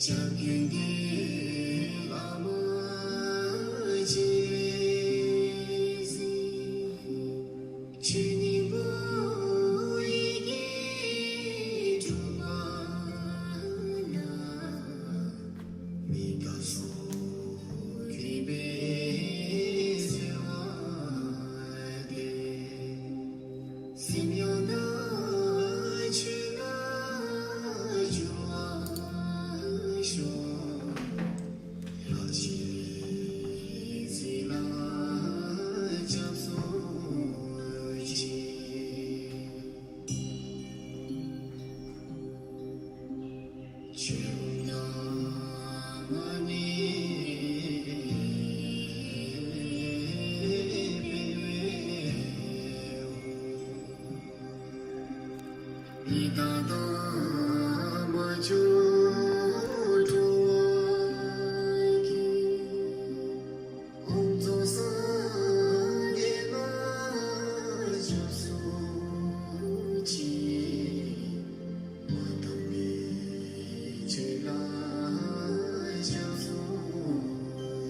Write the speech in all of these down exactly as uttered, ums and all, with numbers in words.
ཞབས་ཀྱུ་འདི་བླ་མ་རྗེས་གཟིགས། ཆོས་སྙིང་པོ་ཡི་གེ་དྲུག་པ་ལ། མི་རྟག་སོགས་འདུས་པའི་གསོལ་བ་འདེབས། སེམས་ཡང་དག་ཆོས་ལ་སྦྱོར་བར་ཤོག །ལྷ་རྗེ་རིག་འཛིན་ལ་སྐྱབས་སུ་མཆི། ཆོས་སྐུ་བདག་མ་ཎི་པདྨའི་དབུས། ཡི་དྭགས་དང་མ་བྱུང་འགྲོ་བ་ཀུན། དབུ་རྫོགས་སངས་རྒྱས་ལ་སྐྱབས་སུ་མཆི། མ་དག་མི་བྱེད་ལ་སྐྱབས་སུ་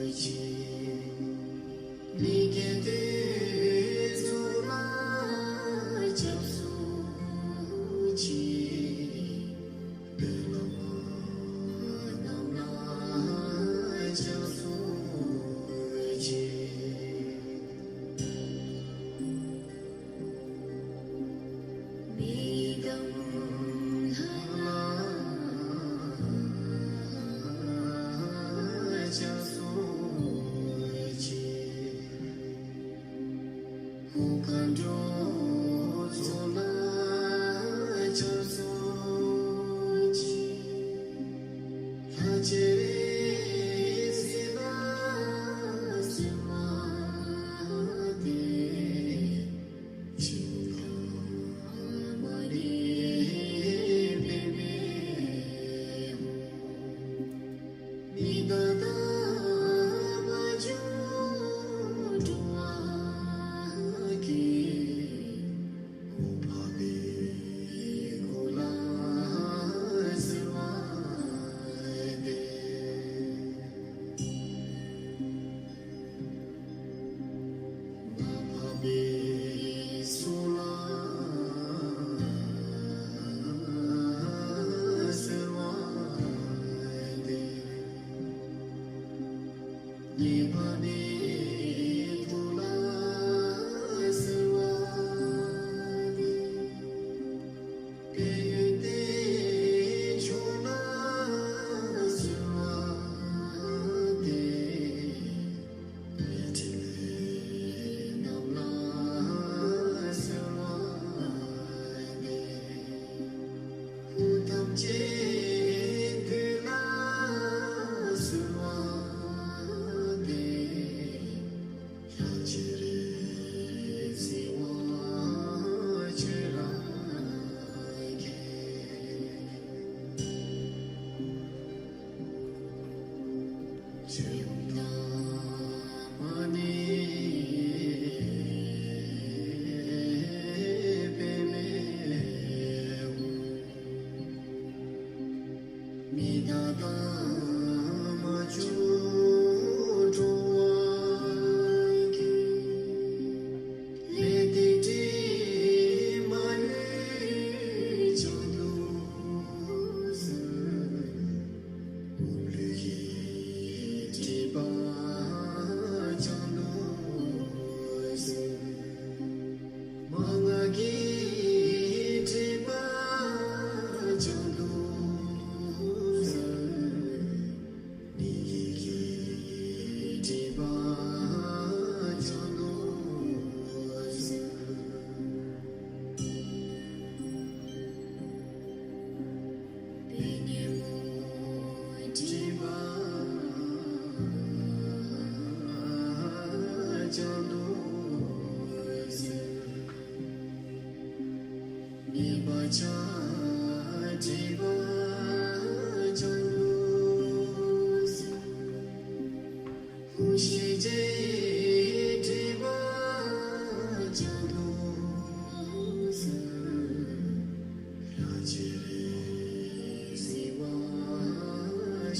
མཆི། ལས་ཀྱི་དུས་གསུམ་ལ་སྐྱབས་སུ་མཆི། བླ་མ་རྣམས་ལ་སྐྱབས་སུ་མཆི། མི་དང་ལྷ་ལ་སྐྱབས་སུ་མཆི། འོ་མཁའ་འགྲོ་ཚོགས་ལ་སྐྱབས་སུ་མཆི། ལྷ་རྗེ་རིག་འཛིན་ལ་གསོལ་བ་འདེབས། ཆོས་སྐུ་བདག་མ་ཎི་པདྨའི་དབུས། ཡི་དྭགས་དང་མ་བྱུང་འགྲོ་བ་ཀུན། འོད་དཔག་མེད་སྐུ་ལ་གསོལ་བ་འདེབས། མ་འཕགས་པའི་གསུང་ལ་གསོལ་བ་འདེབས། མི་འཕགས་པའི་ཐུགས་ལ་གསོལ་བ་འདེབས། དཔལ་ཡོན་ཏན་མཆོག་ལ་གསོལ་བ་འདེབས། ཕྲིན་ལས་རྣམས་ལ་གསོལ་བ་འདེབས། ཐམས་ཅད་འདུས་ལ་གསོལ་བ་འདེབས། ལྷ་རྗེ་རིག་འཛིན་དབང་ཕྱུག་རང་གིས། ཆོས་སྐུ་བདག་མ་ཎི་པདྨའི་དབུས། མི་འདའ་དང་མ་བྱུང་འགྲོ་བ་ཀུན། ལས་དང་དྲི་མ་ཡོད་ཀྱང་འདུ་ཟེར། སྒོམ་ལུས་ཀྱི་སྒྲིབ་པ་ཀྱང་འདུ་ཟེར། མན་ངག་གི་སྒྲིབ་པ་ཀྱང་འདུ་ཟེར། ནི་ཡིད་ཀྱི་སྒྲིབ་པ་ཀྱང་འདུ་ཟེར། པའི་ཉོན་མོངས་སྒྲིབ་པ་ཀྱང་འདུ་ཟེར། ཉེས་པ་ཆགས་སྒྲིབ་པ་ཀྱང་འདུ་ཟེར། ཀུན་ཤེས་བྱའི་སྒྲིབ་པ་ཀྱང་འདུ་ཟེར། ལྷ་རྗེ་རིག་འཛིན་དབང་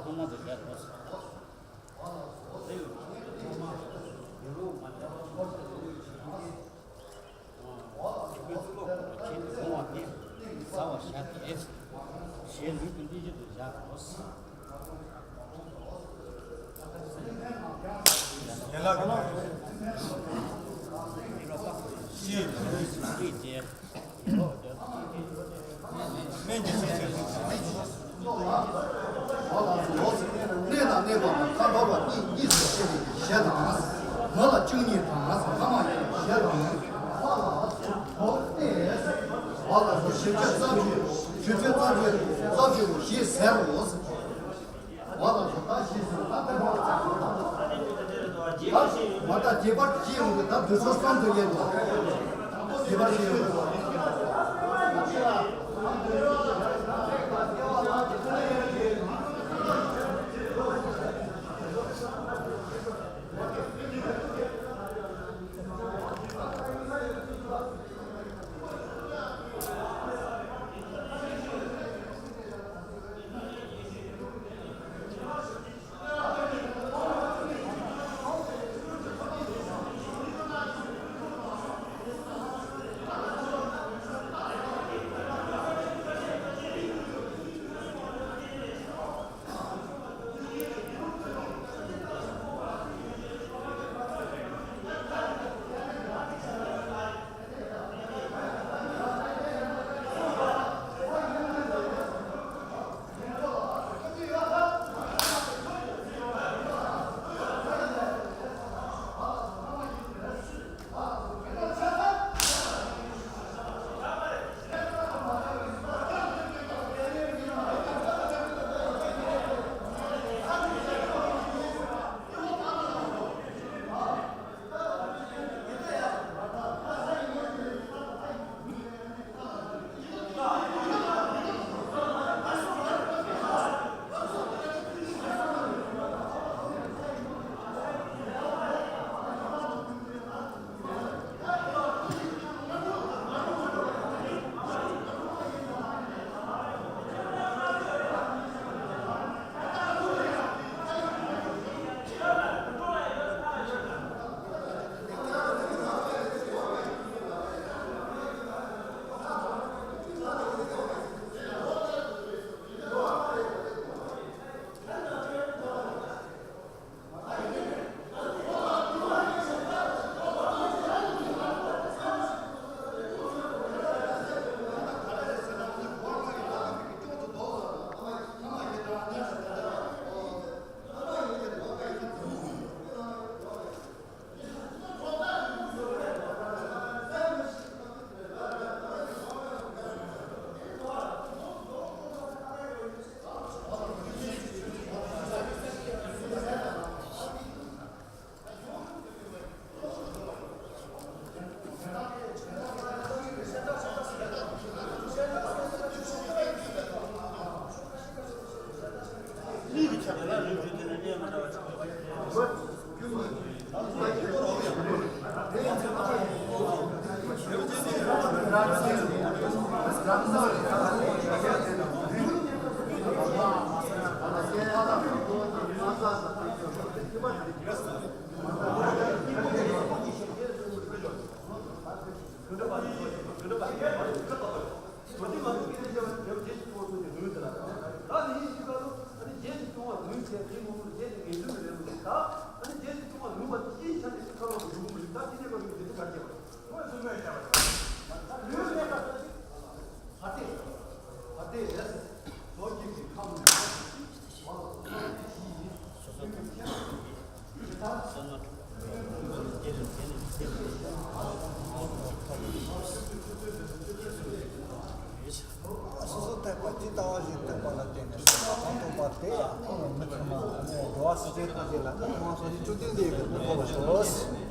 ཁོང་མ་ཚོ་བཞག་རོགས། དེ་ཡོད་ཁྱེད་ཚོ་ཚང་མ་ཡོད་རུང་མ་ལས་ཁོ་ཚོ་ཡོད་ཀྱི་ཁྱེད་ཚོ་ཁྱེད་ཚོ་ཚོ་ལོག་ཁོ་ཁྱེད་ཚོ་ཁོང་བ་ནི་ཟ་བ་བཞག་དེ་ཞེས་ལུས་ཀྱི་འདི་བཞིན་དུ་བཞག་རོགས། ཡན་ལག་གི་ཤེས། སྨན་གྱི་ཚིག་ཟེར། གནས་དང་གནས་པ་དང་ཁ་འབབ་པ་གཉིས་གཉིས་སུ་ཕྱེ་བའི་ཞལ་དང་། མི་ལ་བཅུ་གཉིས་དང་ལྷ་མ་ཡིན་པའི་ཞལ་དང་། ཕ་ལ་སོགས་ཏེ། བ་ལ་སོགས་བཞི་བཅུ་རྩ་བཞི། བཞི་བཅུ་རྩ་བཞི་རྩ་བཞི་པོ་ཞེས་ཟེར་རོ། བ་ལ་སོགས་ད་ཞེས་ཟེར་ད་ལྟ་བར་ད་མ་ད་རྒྱས་པར་བགྱི་ཡོང་གི་ད་དུས་ཚོད་གསུམ་དུ་ཡོད་དོ། རྒྱས་པར་བགྱི་ཡོང་གི། སོ་སོ་ཐེག་པ་ཇི་ལྟ་བ་བཞིན་ཐེག་པ་ལ་བརྟེན་ནས་སོ་སོ་གང་ཐོབ་པ་དེ་ཡང་ནི་མི་ཚང་མ་ནི་འགྲོ་བ་སྲིད་པའི་ཐོབ་ཅེས་ལ་ནི་མང་སོ་ཞིག་བཅུ་བདུན་ལས་ཀྱི་ཐོབ་པར་ཤོག་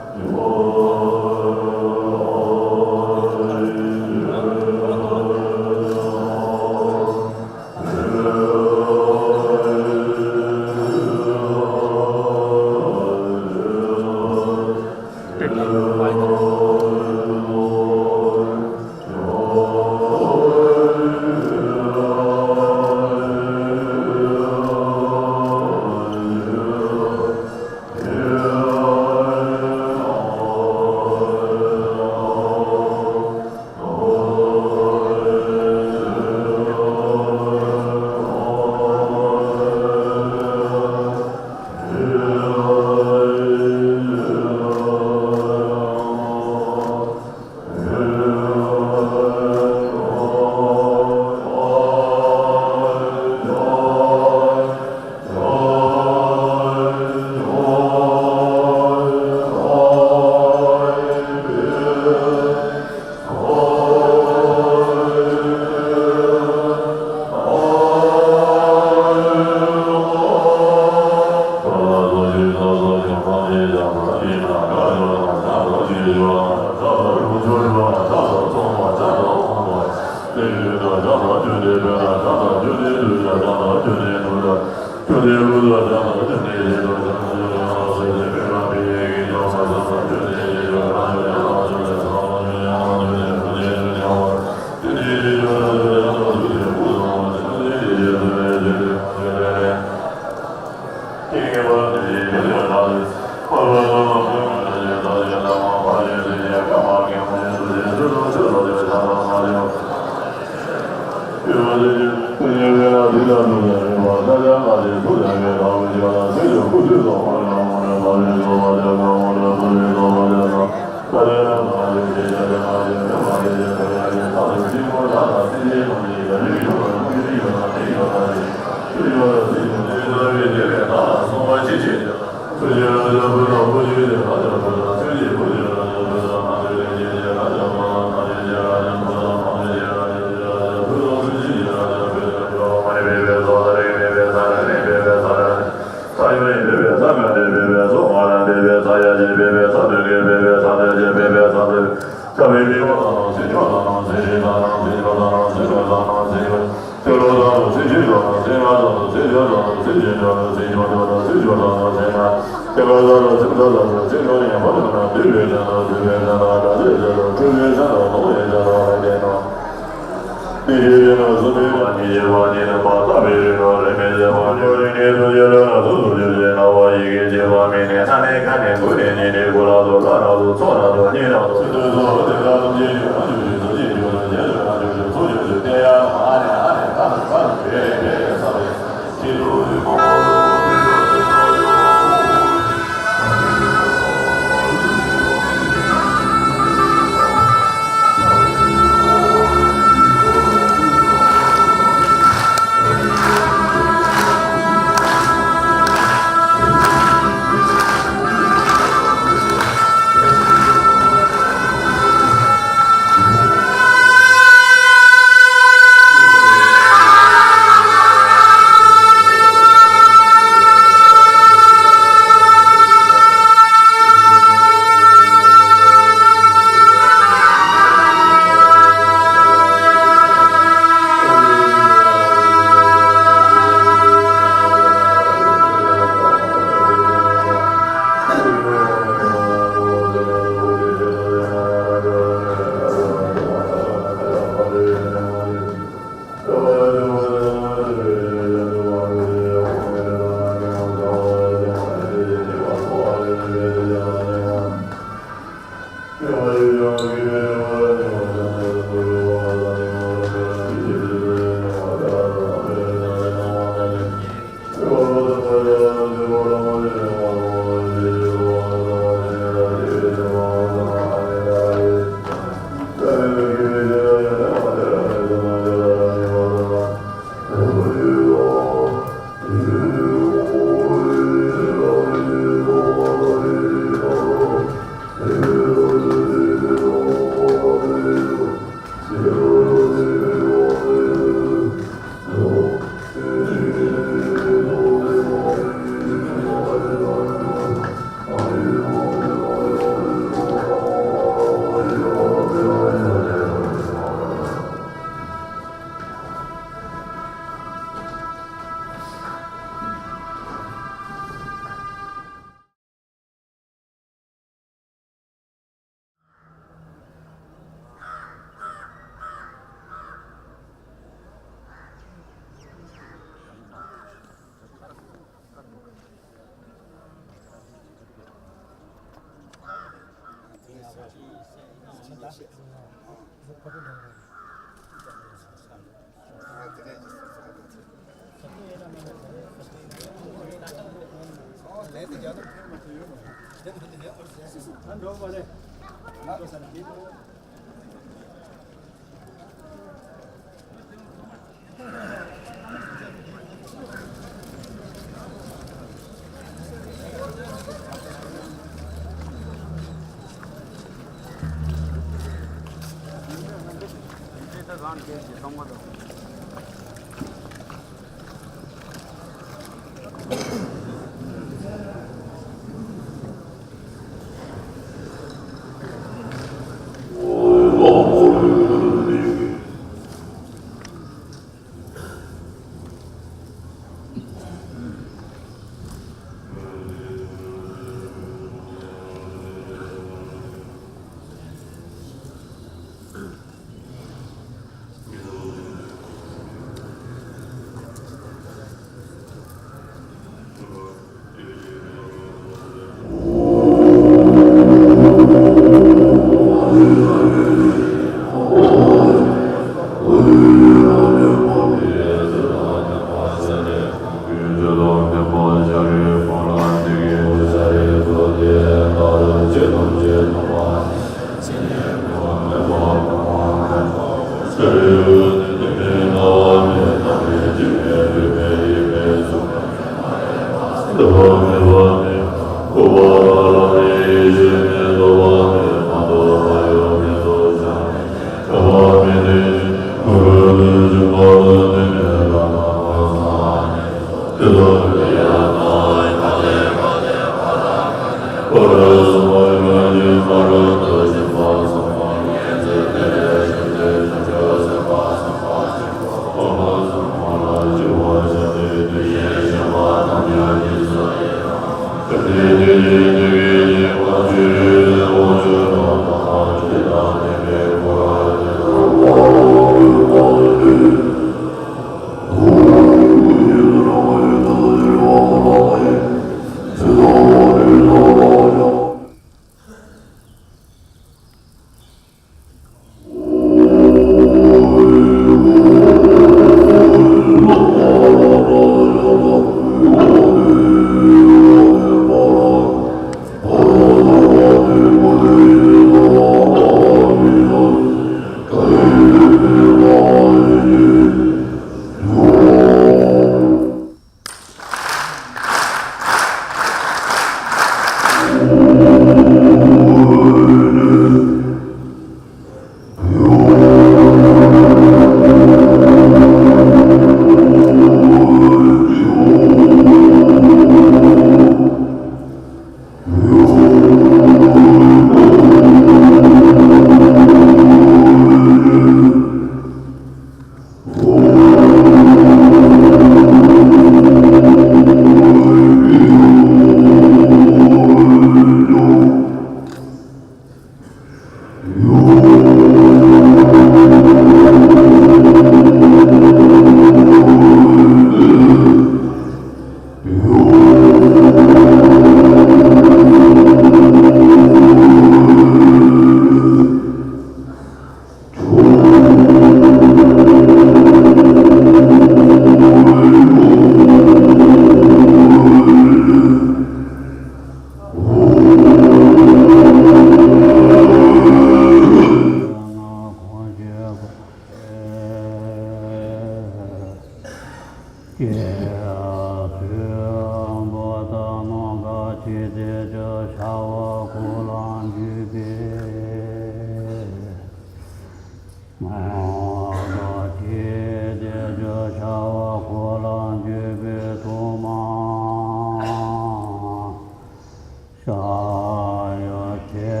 ཤ་ཡ་ཆེ་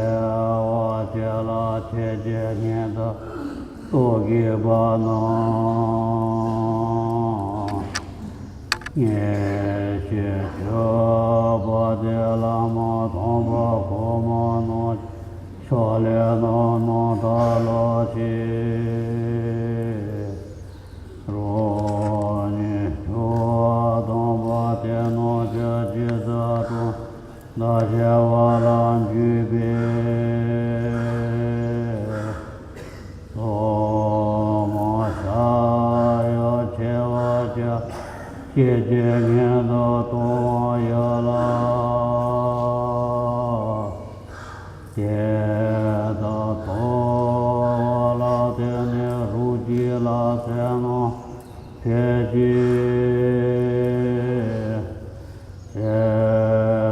བ་ཅི་ལ་ཆེ་ཆེ་ཉན་ད་ཏོ་གི་བ་ན། ངེས་ཤེས་ཆོས་པ་དེ་བླ་མ་དམ་པ་གོ་མ་ནོ་ཕྱོགས་ལས་ནོ་ནོ་ད་ལོ་ཆེ། རོ་ཉི་ཆོས་དམ་པ་དེ་ནོ་ཆ་ཅི་ད་དོ། ད་ཤེས་པ་ལ་འཇུག་པའི་ཐོག་མ་ཤ་ཡ་ཆེ་བ་ཅི་སྐད་ཅིག་ཉན་དུ་གཏོང་བ་ཡོད་ལ། དེ་ལྟར་ཐོབ་པ་ལ་བརྟེན་ནས་རོ་གཅིག་ལ་ཟས་རྣམས་འཕེལ་ཞིང་། ཟས་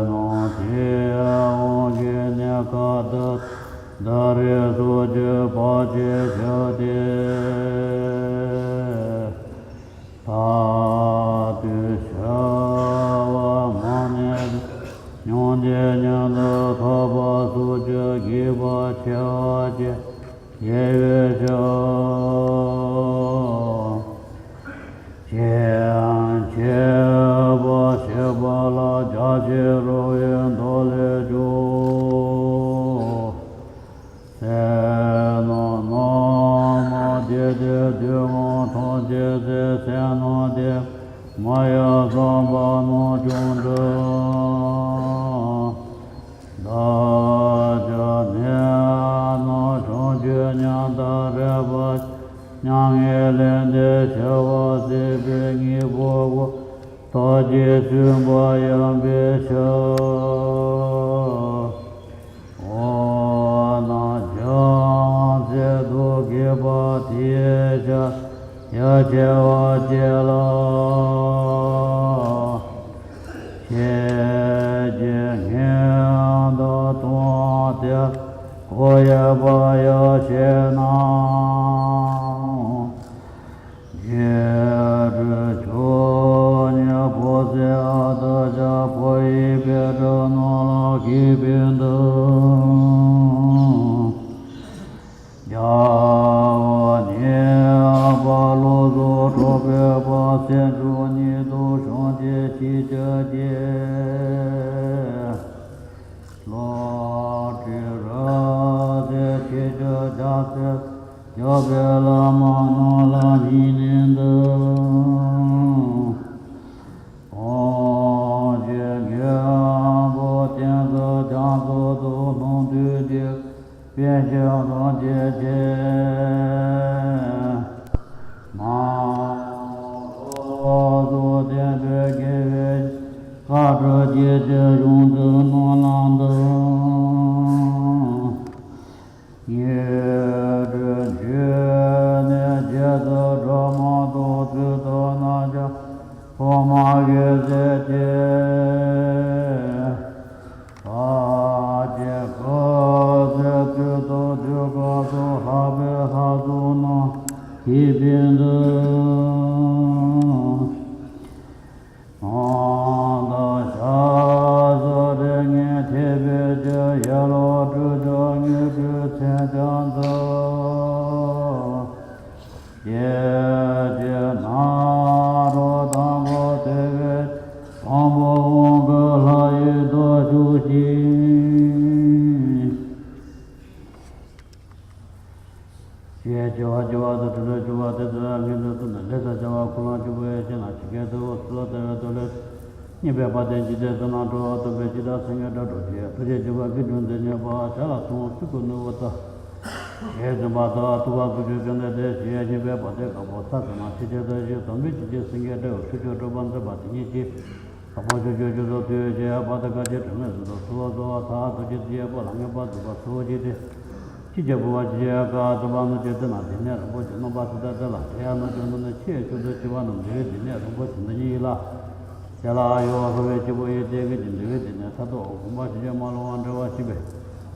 རྣམས་དེ་དབང་གིས་གནས་སྐབས་འདི་འདི་རེ་སོགས་ཀྱི་བར་ཆད་ཞི་སྟེ། མཐར་ཐུག་ཞི་བ་མ་ནུས་ཏེ། མྱང་འདས་མྱུར་དུ་ཐོབ་པ་སོགས་ཀྱི་དགེ་བ་ཆེ་བ་ཅི་ཡོད་པའི་ཕྱིར། ཆེས་ཆེ་བ་ཞི་བ་ལ་རྒྱ་ཆེར་རོལ་པའི་མདོ་ལས་ཀྱང་། ཟས་རྣམས་རྣམ་མང་བསྡུས་ཏེ་བསྡུ་བའི་ཐམས་ཅད་ཟས། ཟས་རྣམས་དེ་མ་ཡལ་བསམ་པ་རྣམས་ཀྱང་འགྲུབ། བདག་ཀྱང་ནད་རྣམས་བྱང་ཆུབ་མྱང་འདས་རེག་པ། མྱ་ངན་ལས་འདས་ཞི་བ་སྲིད་པའི་དངོས་པོ་ཀུན་བདག་གིས་བསྲུང་བ་ཡིན་པའི་ཕྱིར། འོ་ན་བྱང་སེམས་སྟོབས་བསྐྱེད་པ་དེའི་ཕྱིར་ཡ་ཆེ་བ་ཅི་ལ་ཆེ། དུ་བྱུང་སྟེ་ཤེས་བྱ་སྟེ། ལོག་སྒྲིབ་རབ་གསལ་ཤེས་བྱ་རྒྱལ་སྲས་སྐྱོབ་པའི་ལམ་སྣང་ལ་སྙིང་ནས་འདུད། གང་ཞིག་ངེས་པ་བརྟན་གསལ་རྒྱ་མཚོ་དང་སྣང་དུས་ཀྱི་པཎ་ཆེན་ཐམས་ཅད་ཀྱིས། མ་འོངས་སུ་བསྟན་པའི་དགེ་བའི་བཀའ་སྒྲུབ་ཀྱི་ཆེད་གཞུང་ཚུལ་རྣམས་ལ་འདུད། ངེས་འབྱུང་ཆོས་ནི་རྗེས་སུ་འགྲོ་མ་གཏོགས་ཚུལ་ལྟར་སྣང་ཆ་ཕོ་མ་གི་ཟེར་ཏེ། ཨ་ཏི་ཀ་ཟེར་དུས་དང་དུས་སྐབས་སུ་ལྷག་པའི་ལྷ་ཚོགས་རྣམས་ཀྱིས་པའི་འདུད། ནང་དང་ཤར་སོགས་རིགས་ལྔའི་ཐེག་པའི་ཆོས་ཡན་ལག་དྲུག་ཅུ་དངོས་གྲུབ་མཚོན་བྱ་མཛོད། སྐྱེ་མཆེད་ནཱ་རོ་དང་པོ་ཐེག་པའི་དང་པོ་དབང་གི་ལྷ་ཡི་མདོ་ཆོས་ཅན། ཞེས་བྱ་བ་བྱ་བ་དང་དྲིན་ལན་བྱ་བ་དེ་ལྟར་ངེས་འབྱུང་ཐོབ་ནས་ལས་དང་བྱ་བ་ཀུན་ལ་འཇུག་པའི་ཕྱིར་ན་ཇི་སྐད་དུ་འོ་སོ་ལྟ་བའི་མདོ་ལས། སྙན་པའི་བ་དན་ཇི་སྐད་དུ་ན་འགྲོ་བ་སྟོན་པའི་ཇི་ལྟར་སེང་གེ་སྒྲ་སྒྲོགས་ཀྱི་ཐུགས་རྗེ་བྱེད་པ་ཀུན་འབྱུང་མཛད་ཉེས་པ་བྱ་ལ་སོང་ཚིག་གུ་ནུ་བོ་ལྟ། ཞེས་འཛིན་པ་དག་ཐུབ་པ་སྐུ་ཆོས་ཀྱང་ལས་དེ་ཞེས་སྙན་པའི་བ་དན་དཀར་པོ་ས་གང་ན་ཆེ་ཆེ་ལྟ་ཞིག་དམ་པའི་ཆོས་ཀྱི་སེང་གེ་སྒྲ་འོ་ཆོས་ཀྱི་སྒྲོག་པ་མཛད་པ་དེ་ཉིད་ཀྱིས། དང་པོ་ཆོས་སྤྱོད་རྒྱུ་ཚོགས་དུས་བྱེད་པ་དང་བཀའ་བཅད་དྲི་མེད་གཟུགས་དང་ཚུལ་བཟོ་བ་ཐ་ཐུགས་རྗེ་ཚེ་ཡི་བོ་ལ་ངེས་པར་འཛིན་པ་སོ་སྐྱེ་སྟེ། ཅི་བྱེད་བུ་བ་ཅི་བྱེད་ཀ་ཙུ་བ་ནུ་ཅེ་ཏི་ན་དེ་ནས་རིན་པོ་ཆེ་རྣམ་པ་སུ་ད་ཏི་ལ་དེ་ཡང་ན་ཅོ་ནུ་ནི་ཆེས་ཆུང་དུ་ཆེ་བ་རྣམས་འདུལ་བའི་སྡེ་ནས་རིན་པོ་ཆེ་འདི་ཉིད་ཡིན་ལ། དེ་ལ་གཡོ་ལྷོ་བའི་སྐྱེས་བུ་ཡི་སྟེང་གི་འདུལ་བའི་སྡེ་ནས་ས་ཐོག་གོམ་པ་བཞི་བརྒྱ་མ་ལོ་བ་འབྲེལ་བ་ཞིག་པས།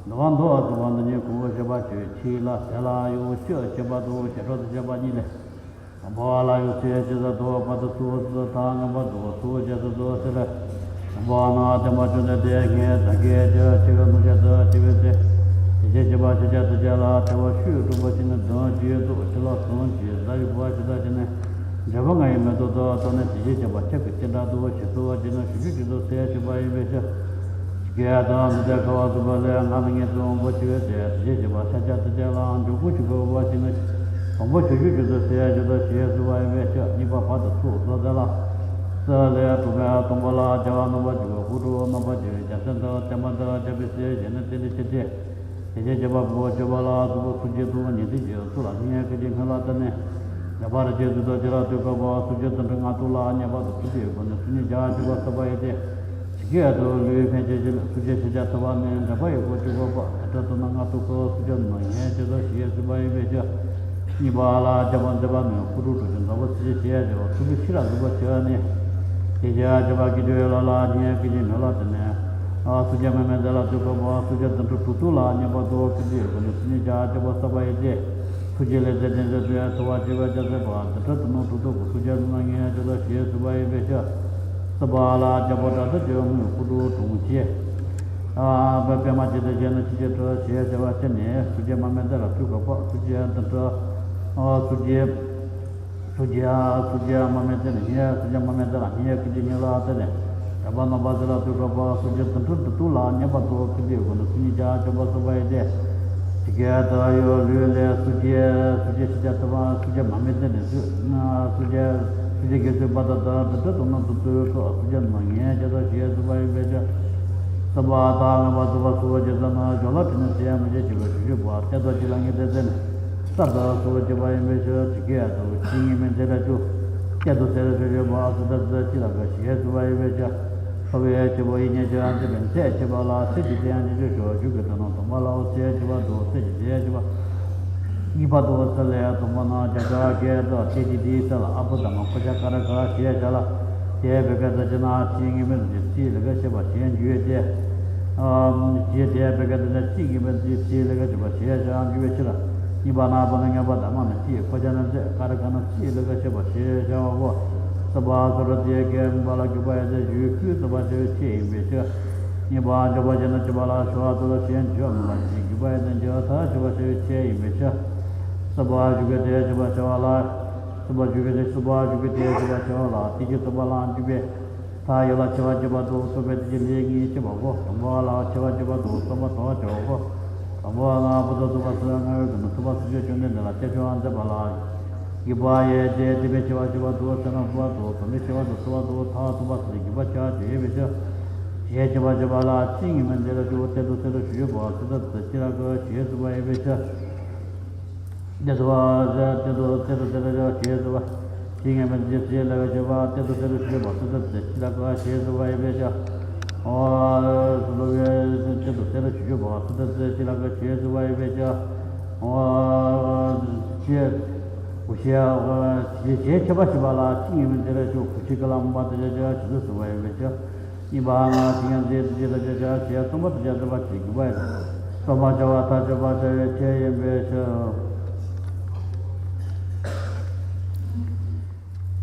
འདུལ་བ་མདོ་བ་ཙུ་བ་འདི་ཉིད་གོང་བུ་བཤད་པ་ཞུ་བའི་ཆེད་ལ་དེ་ལ་གཡོ་སྤྱི་བཤད་པ་དང་བྱེ་བྲག་ཏུ་བཤད་པ་གཉིས་ལས། དང་པོ་ལ་ཡུལ་ཚེ་ཇི་ལྟར་འདུལ་བ་དུ་སུ་སུ་དང་ངན་པ་འདུལ་སུ་རྗེས་སུ་འདུལ་ཟེར། དང་པོ་ན་བསྟན་པ་བཅུ་འདི་སྡེ་ལྔའི་ད་གའི་ཆོས་ཆེ་བའི་ནུབ་ཆ་དུ་ཆེ་བའི་ཚེ། དེ་བཞིན་གཤེགས་པ་ཆོས་ཀྱི་ཐུགས་རྗེ་ལ་ཐེག་པ་ཆོས་དྲུག་པོ་ཞིག་ནི་དོན་གྱི་རྫོགས་ཕྱི་ལ་གསུམ་གྱི་ཟླ་ཡི་བུ་བ་ཞིག་ད་ཅི་ནས་འབྲས་བུ་ལྔ་ཡི་མེ་ཏོག་ཏུ་གཏོར་ནས་དེ་བཞིན་གཤེགས་པ་ཁྱབ་ཀྱི་སྤྱན་དྲངས་འདུལ་བ་ཞིག་སོ་ཅི་ནས་ཞུ་རྒྱུ་ཅི་ཐུབ་ཟེར་ཞུས་པ་ཡིན་པའི་ཕྱིར། ཀྱེ་དང་མི་འདའ་ཁ་བ་སུ་པ་ལས་ང་ནི་ངེས་དོན་པོ་ཆེ་བའི་ཚེ་དེ་བཞིན་གཤེགས་པ་ཤཱཀྱ་ཐུབ་རྗེ་ལའང་འཇུག་སྒོ་ཆུ་ཁ་བ་ཞིག་ནི། དང་པོ་ཆོས་སྤྱོད་རྒྱུ་ཚུལ་ཟེར་ཡ་ཇི་ལྟར་ཞེས་གསུངས་པ་ཡིན་པའི་ཕྱིར། གཉིས་པ་བར་དུ་ཚུགས་སོ་དེ་ལ། སི་ལེ་དྲུག་པའི་དང་པོ་ལ་རྒྱལ་བ་རྣམ་པར་རྒྱལ་བའི་སྐུ་དྲུག་རྣམ་པར་རྒྱལ་བའི་རྒྱལ་མཚན་དང་བསྟན་པ་འདི་ལ་ཁྱབ་པའི་ཚེ་གཞན་ནི་རྟེན་འབྲེལ་ཆེ་སྟེ། དེ་བཞིན་གཤེགས་པ་ཕུང་པོ་ཆེ་བ་ལ་སོགས་པ་སུ་ཇི་དང་ཉི་ཟླའི་རྗེས་སུ་ལ་སྙན་ཁ་ཅིག་སྔོན་ལ་བལྟས་ནས། འདས་པ་རི་རྗེས་སུ་དང་ཇི་ལ་དུས་སྐབས་པ་སུ་ཇི་དང་འབྲེལ་ལྔ་སྟོང་ལ་བསྙེན་པ་དང་ཐུགས་རྗེའི་སྒོ་ནས་སུ་ཉིད་བརྒྱ་བྱེད་པ་བསགས་པ་ཡིན་ཏེ། ཇི་སྐད་དུ་ལུས་ཕན་ཆད་ཕྱིན་ལ་སུ་ཇི་ཤཱཀྱ་ཐུབ་པ་ནི་འདྲེན་པ་ཡི་སྒོ་ཅི་དགོས་པ་དེ་ལྟར་དུ་ན་ང་ཏུ་ཁོ་སུ་ཇི་ནང་ཉན་ཅི་ཟོ་ཞེས་གསུངས་པ་ཡིན་པའི་ཕྱིར། གཉིས་པ་ལ་རྒྱལ་པོ་མཛད་པ་ནི་སྐུ་དྲུག་དྲུག་ཅུ་མཛད་པ་སུ་ཇི་ཞེས་བྱ་བ་ཐུགས་ཀྱི་ཤེས་རབ་གཟུགས་པོ་ཆེ་བ་ནི། དེ་ཞེས་བྱ་བ་ཀྱི་ཆོས་ལ་ལ་ཉན་ཀྱི་ཉན་མེད་ལ་དེ་ནས། སུ་ཇི་མ་མེད་དེ་ལ་དུས་སྐབས་པ་སུ་ཇི་དང་དྲུག་དྲུག་ལ་བསྙེན་པ་དང་ཐུགས་རྗེའི་སྒོ་ནས་སུ་ཉིད་བརྒྱ་བྱེད་པ་བསགས་པ་ཡིན་ཏེ། ཐུགས་རྗེ་ལས་ཚེ་དེ་ཚེ་དུ་ཡང་ཐུབ་པ་ཆེ་བའི་རྒྱལ་སྲས་པ་དེ་ལྟར་དུ་ནོར་དྲུག་ཏུ་གོ་སུ་ཇི་ནང་ཉན་ཅི་ལ་ཞེས་གསུངས་པ་ཡིན་པའི་ཕྱིར། སྲིད་པ་ལ་རྒྱལ་པོ་དགྲ་ལྡན་གྱི་དངོས་སྐུ་དྲུག་དྲུང་ཆེ། ཨ་པདྨ་ཇི་ལྟར་བཞེངས་ནས་ཆོས་ཀྱི་ཁྲི་ཞེས་བྱ་བ་ཅི་ནས་སུ་ཇི་མ་མེད་དེ་ལ་དུས་སྐབས་པ་སུ་ཇི་དང་ཁྲི། སུ་ཇི། སུ་ཇི་སུ་ཇི་མ་མེད་དེ་ལ་ཉེ་སུ་ཇི་མ་མེད་དེ་ལ་ཉེ་ཀི་ཇི་ཉེ་ལ་དེ་ནས་རྒྱལ་པོ་རྣམ་པ་ཟེར་ལ་དུས་སྐབས་པ་སུ་ཇི་དང་ཁྲི་དྲུག་ལ་བསྙེན་པ་དང་ཀི་ཇིའི་སྒོ་ནས་སུ་ཉིད་བརྒྱ་བྱེད་པ་བསགས་པ་ཡིན་ཏེ། ཇི་སྐད་དུ་ཡོད་ལུས་ལས་སུ་ཇི་སུ་ཇི་ཤཱཀྱ་ཐུབ་པ་སུ་ཇི་མ་མེད་དེ་ནས་སུ་སུ་ཇི་སུ་ཇི་དགེ་ཚུལ་པ་དང་དང་དེ་ལྟར་དུ་ན་དུ་དུས་སུ་སུ་ཇི་ནང་ཉེ་ཇི་ལྟར་ཞེས་གསུངས་པ་ཡིན་པའི་ཕྱིར། སྲིད་པ་དང་ངན་པ་ཚུགས་པ་སུ་ཇི་ཟ་ན་ཇོ་ལ་དྲི་ནས་ཟེར་མི་བྱེད་ཅེས་པའི་ཞུ་རྒྱུ་བ་གཏད་དོ་ཅི་ལ་ངེས་དེ་ཟེར་ནས། ས་དང་སུ་བ་བྱེད་པ་ཡིན་པའི་ཕྱིར་ཇི་སྐད་དུ་ཇི་སྙེད་མིན་དེ་ལས་ཀྱང་། སྐད་དུ་ཟེར་ཞུ་བྱེད་པ་སུ་དང་ཟེར་ཅི་ལ་ག་ཞེས་གསུངས་པ་ཡིན་པའི་ཕྱིར། ཁ་བའི་སྐྱེ་བོ་ཡིན་ཉེ་ཅི་ཡང་དེ་བས་ཚད་ཆེ་བ་ལ་ཚད་ཀྱི་དེ་ཡང་ཅི་ཞུ་ཞོག་རྒྱུ་གི་དོན་ནི་དང་པོ་ལའོ་ཚད་ཆེ་བ་དང་ཚད་ཀྱི་དེ་ཡང་ཆེ་བ། གཉིས་པ་དང་ས་ལས་དང་པོ་ན་བྱ་བྱ་སྐད་དུ་ཚད་ཀྱི་དེའི་ས་ལ་ཨ་པུ་དང་མ་ཁོ་ཤ་ཀ་ར་ག་ཞེས་བྱ་ལ། དེ་བས་སྐད་དུ་ཅི་ན་ཅི་ངེས་མིན་དེ་ཚད་ལ་ག་ཞེས་པ་ཞེས་འཇུག་ཡོད་དེ། ཨ་ཞེས་དེ་བས་སྐད་དུ་ཅི་ངེས་མིན་དེ་ཚད་ལ་ག་ཞེས་པ་ཞེས་བྱ་འཇུག་པའི་ཕྱིར། གཉིས་པ་ན་པ་ན་ཉ་པ་ད་མ་ན་ཅི་ཁོ་ཅ་ན་ཚད་ཀ་ར་ག་ན་ཅི་ལ་ག་ཞེས་པ་ཞེས་བྱ་བ་གོ། སྲིད་པ་སོ་ར་དེ་སྐད་མིན་པ་ལ་འཇུག་པ་ཡི་དེ་ཞུས་ཁུལ་སྲིད་པ་ཞེས་པའི་ཆེད་ཡིན་པའི་ཕྱིར། གཉིས་པ་འཇུག་པ་ཞེས་ན་ཅི་པ་ལ་ཞུ་བ་དུ་ལ་ཞེས་འཇུག་མིན་པ་ཞེས་འཇུག་པ་ཡི་དེ་འཇུག་ཐ་ཞུ་བ་ཞེས་པའི་ཆེད་ཡིན་པའི་ཕྱིར། སྲིད་པ་ཞུ་གི་དེ་ཞུ་བ་ཞུ་བ་ལ། གསུམ་པ་བཅུ་པའི་ཚེ་གསུམ་པ་བཅུ་པའི་ཚེ་བཅུ་པ་བྱ་བ་ལ་དེ་བཞིན་གསུམ་པ་ལའང་བཅུ་པའི་ཐ་ཡོད་ལ་ཆེ་བ་བཅུ་པ་དུ་གསུམ་པའི་དེ་བཞིན་ལས་ངེས་ཤེས་པ་གོ། དང་པོ་ལ་ཆེ་བ་བཅུ་པ་དུ་གསུམ་པ་དོ་བ་བྱ་བ་གོ། དང་པོ་ལ་ཕུ་ཐོག་ཐུབ་པ་སུ་ལ་ང་བའི་ཀུན་ཐུབ་པ་སུ་ཆོས་བཅོམ་ལྡན་འདས་ལ་སྐྱབས་མཆོག་མཛད་པ་ལ། དགེ་བ་ཡོད་དེ་དེ་བས་ཆེ་བ་བཅུ་པ་དུ་ཚེ་རབས་ཐུབ་པ་དུ་དམ་པའི་ཆེ་བ་དུ་ཐུབ་པ་དུ་ཐ་ཐུབ་པ་སུ་དགེ་བ་ཆེ་བ་དེ་ཡོད་པའི་ཕྱིར། ཞེས་བྱ་བ་བྱ་བ་ལ་ཚིག་ངེས་མེད་འདི་ལ་བཅུ་པོ་གཏེར་དུ་གསལ་དུ་ཞུ་ཞུ་བ་སུ་དག་ཏུ་ཅི་ར་གོ་ཞེས་གསུངས་པ་ཡོད་པའི་ཕྱིར། དེ་ཚོ་བ་ཟེར་དེ་ཚོ་དེ་ཚོ་དེ་ཚོ་ཞེས་སུ་བ། ཞིང་ངན་པ་འདི་ཚེ་ལ་བའི་བྱེད་པ་དེ་ཚོ་དེ་ཚོ་ཞུས་པ་སུ་དེ་ཚོ་ཅི་ལ་གོ་ཞེས་སུ་བ་ཡི་བེ་ཅ། ཨོ་སུ་ལོ་བའི་དེ་ཚོ་དེ་ཚོ་ཞུས་པ་སུ་དེ་ཚོ་ཅི་ལ་གོ་ཞེས་སུ་བ་ཡི་བེ་ཅ། ཨོ་ཞེས་གུ་ཞེས་ཞེས་ཁྱབ་པ་ཞེས་པ་ལ་ཞིང་ངན་པ་འདི་ལ་ཞུ་གུ་ཞེས་ཀ་ལ་མ་དེ་ལ་ཅི་ལ་ཞུ་སུ་བ་ཡི་བེ་ཅ། གཉིས་པ་ང་དེ་ཡང་རྫས་དེ་རྫས་དང་བཅས་བྱ་བྱེད་སྟོང་པ་དེ་བྱ་སྟོང་པ་བྱེད་དགུ་པ་ཡིན། སྟོང་པ་བྱ་བ་ཐ་ཆད་པ་བྱ་བའི་ཆེད་ཡིན་པའི་ཕྱིར།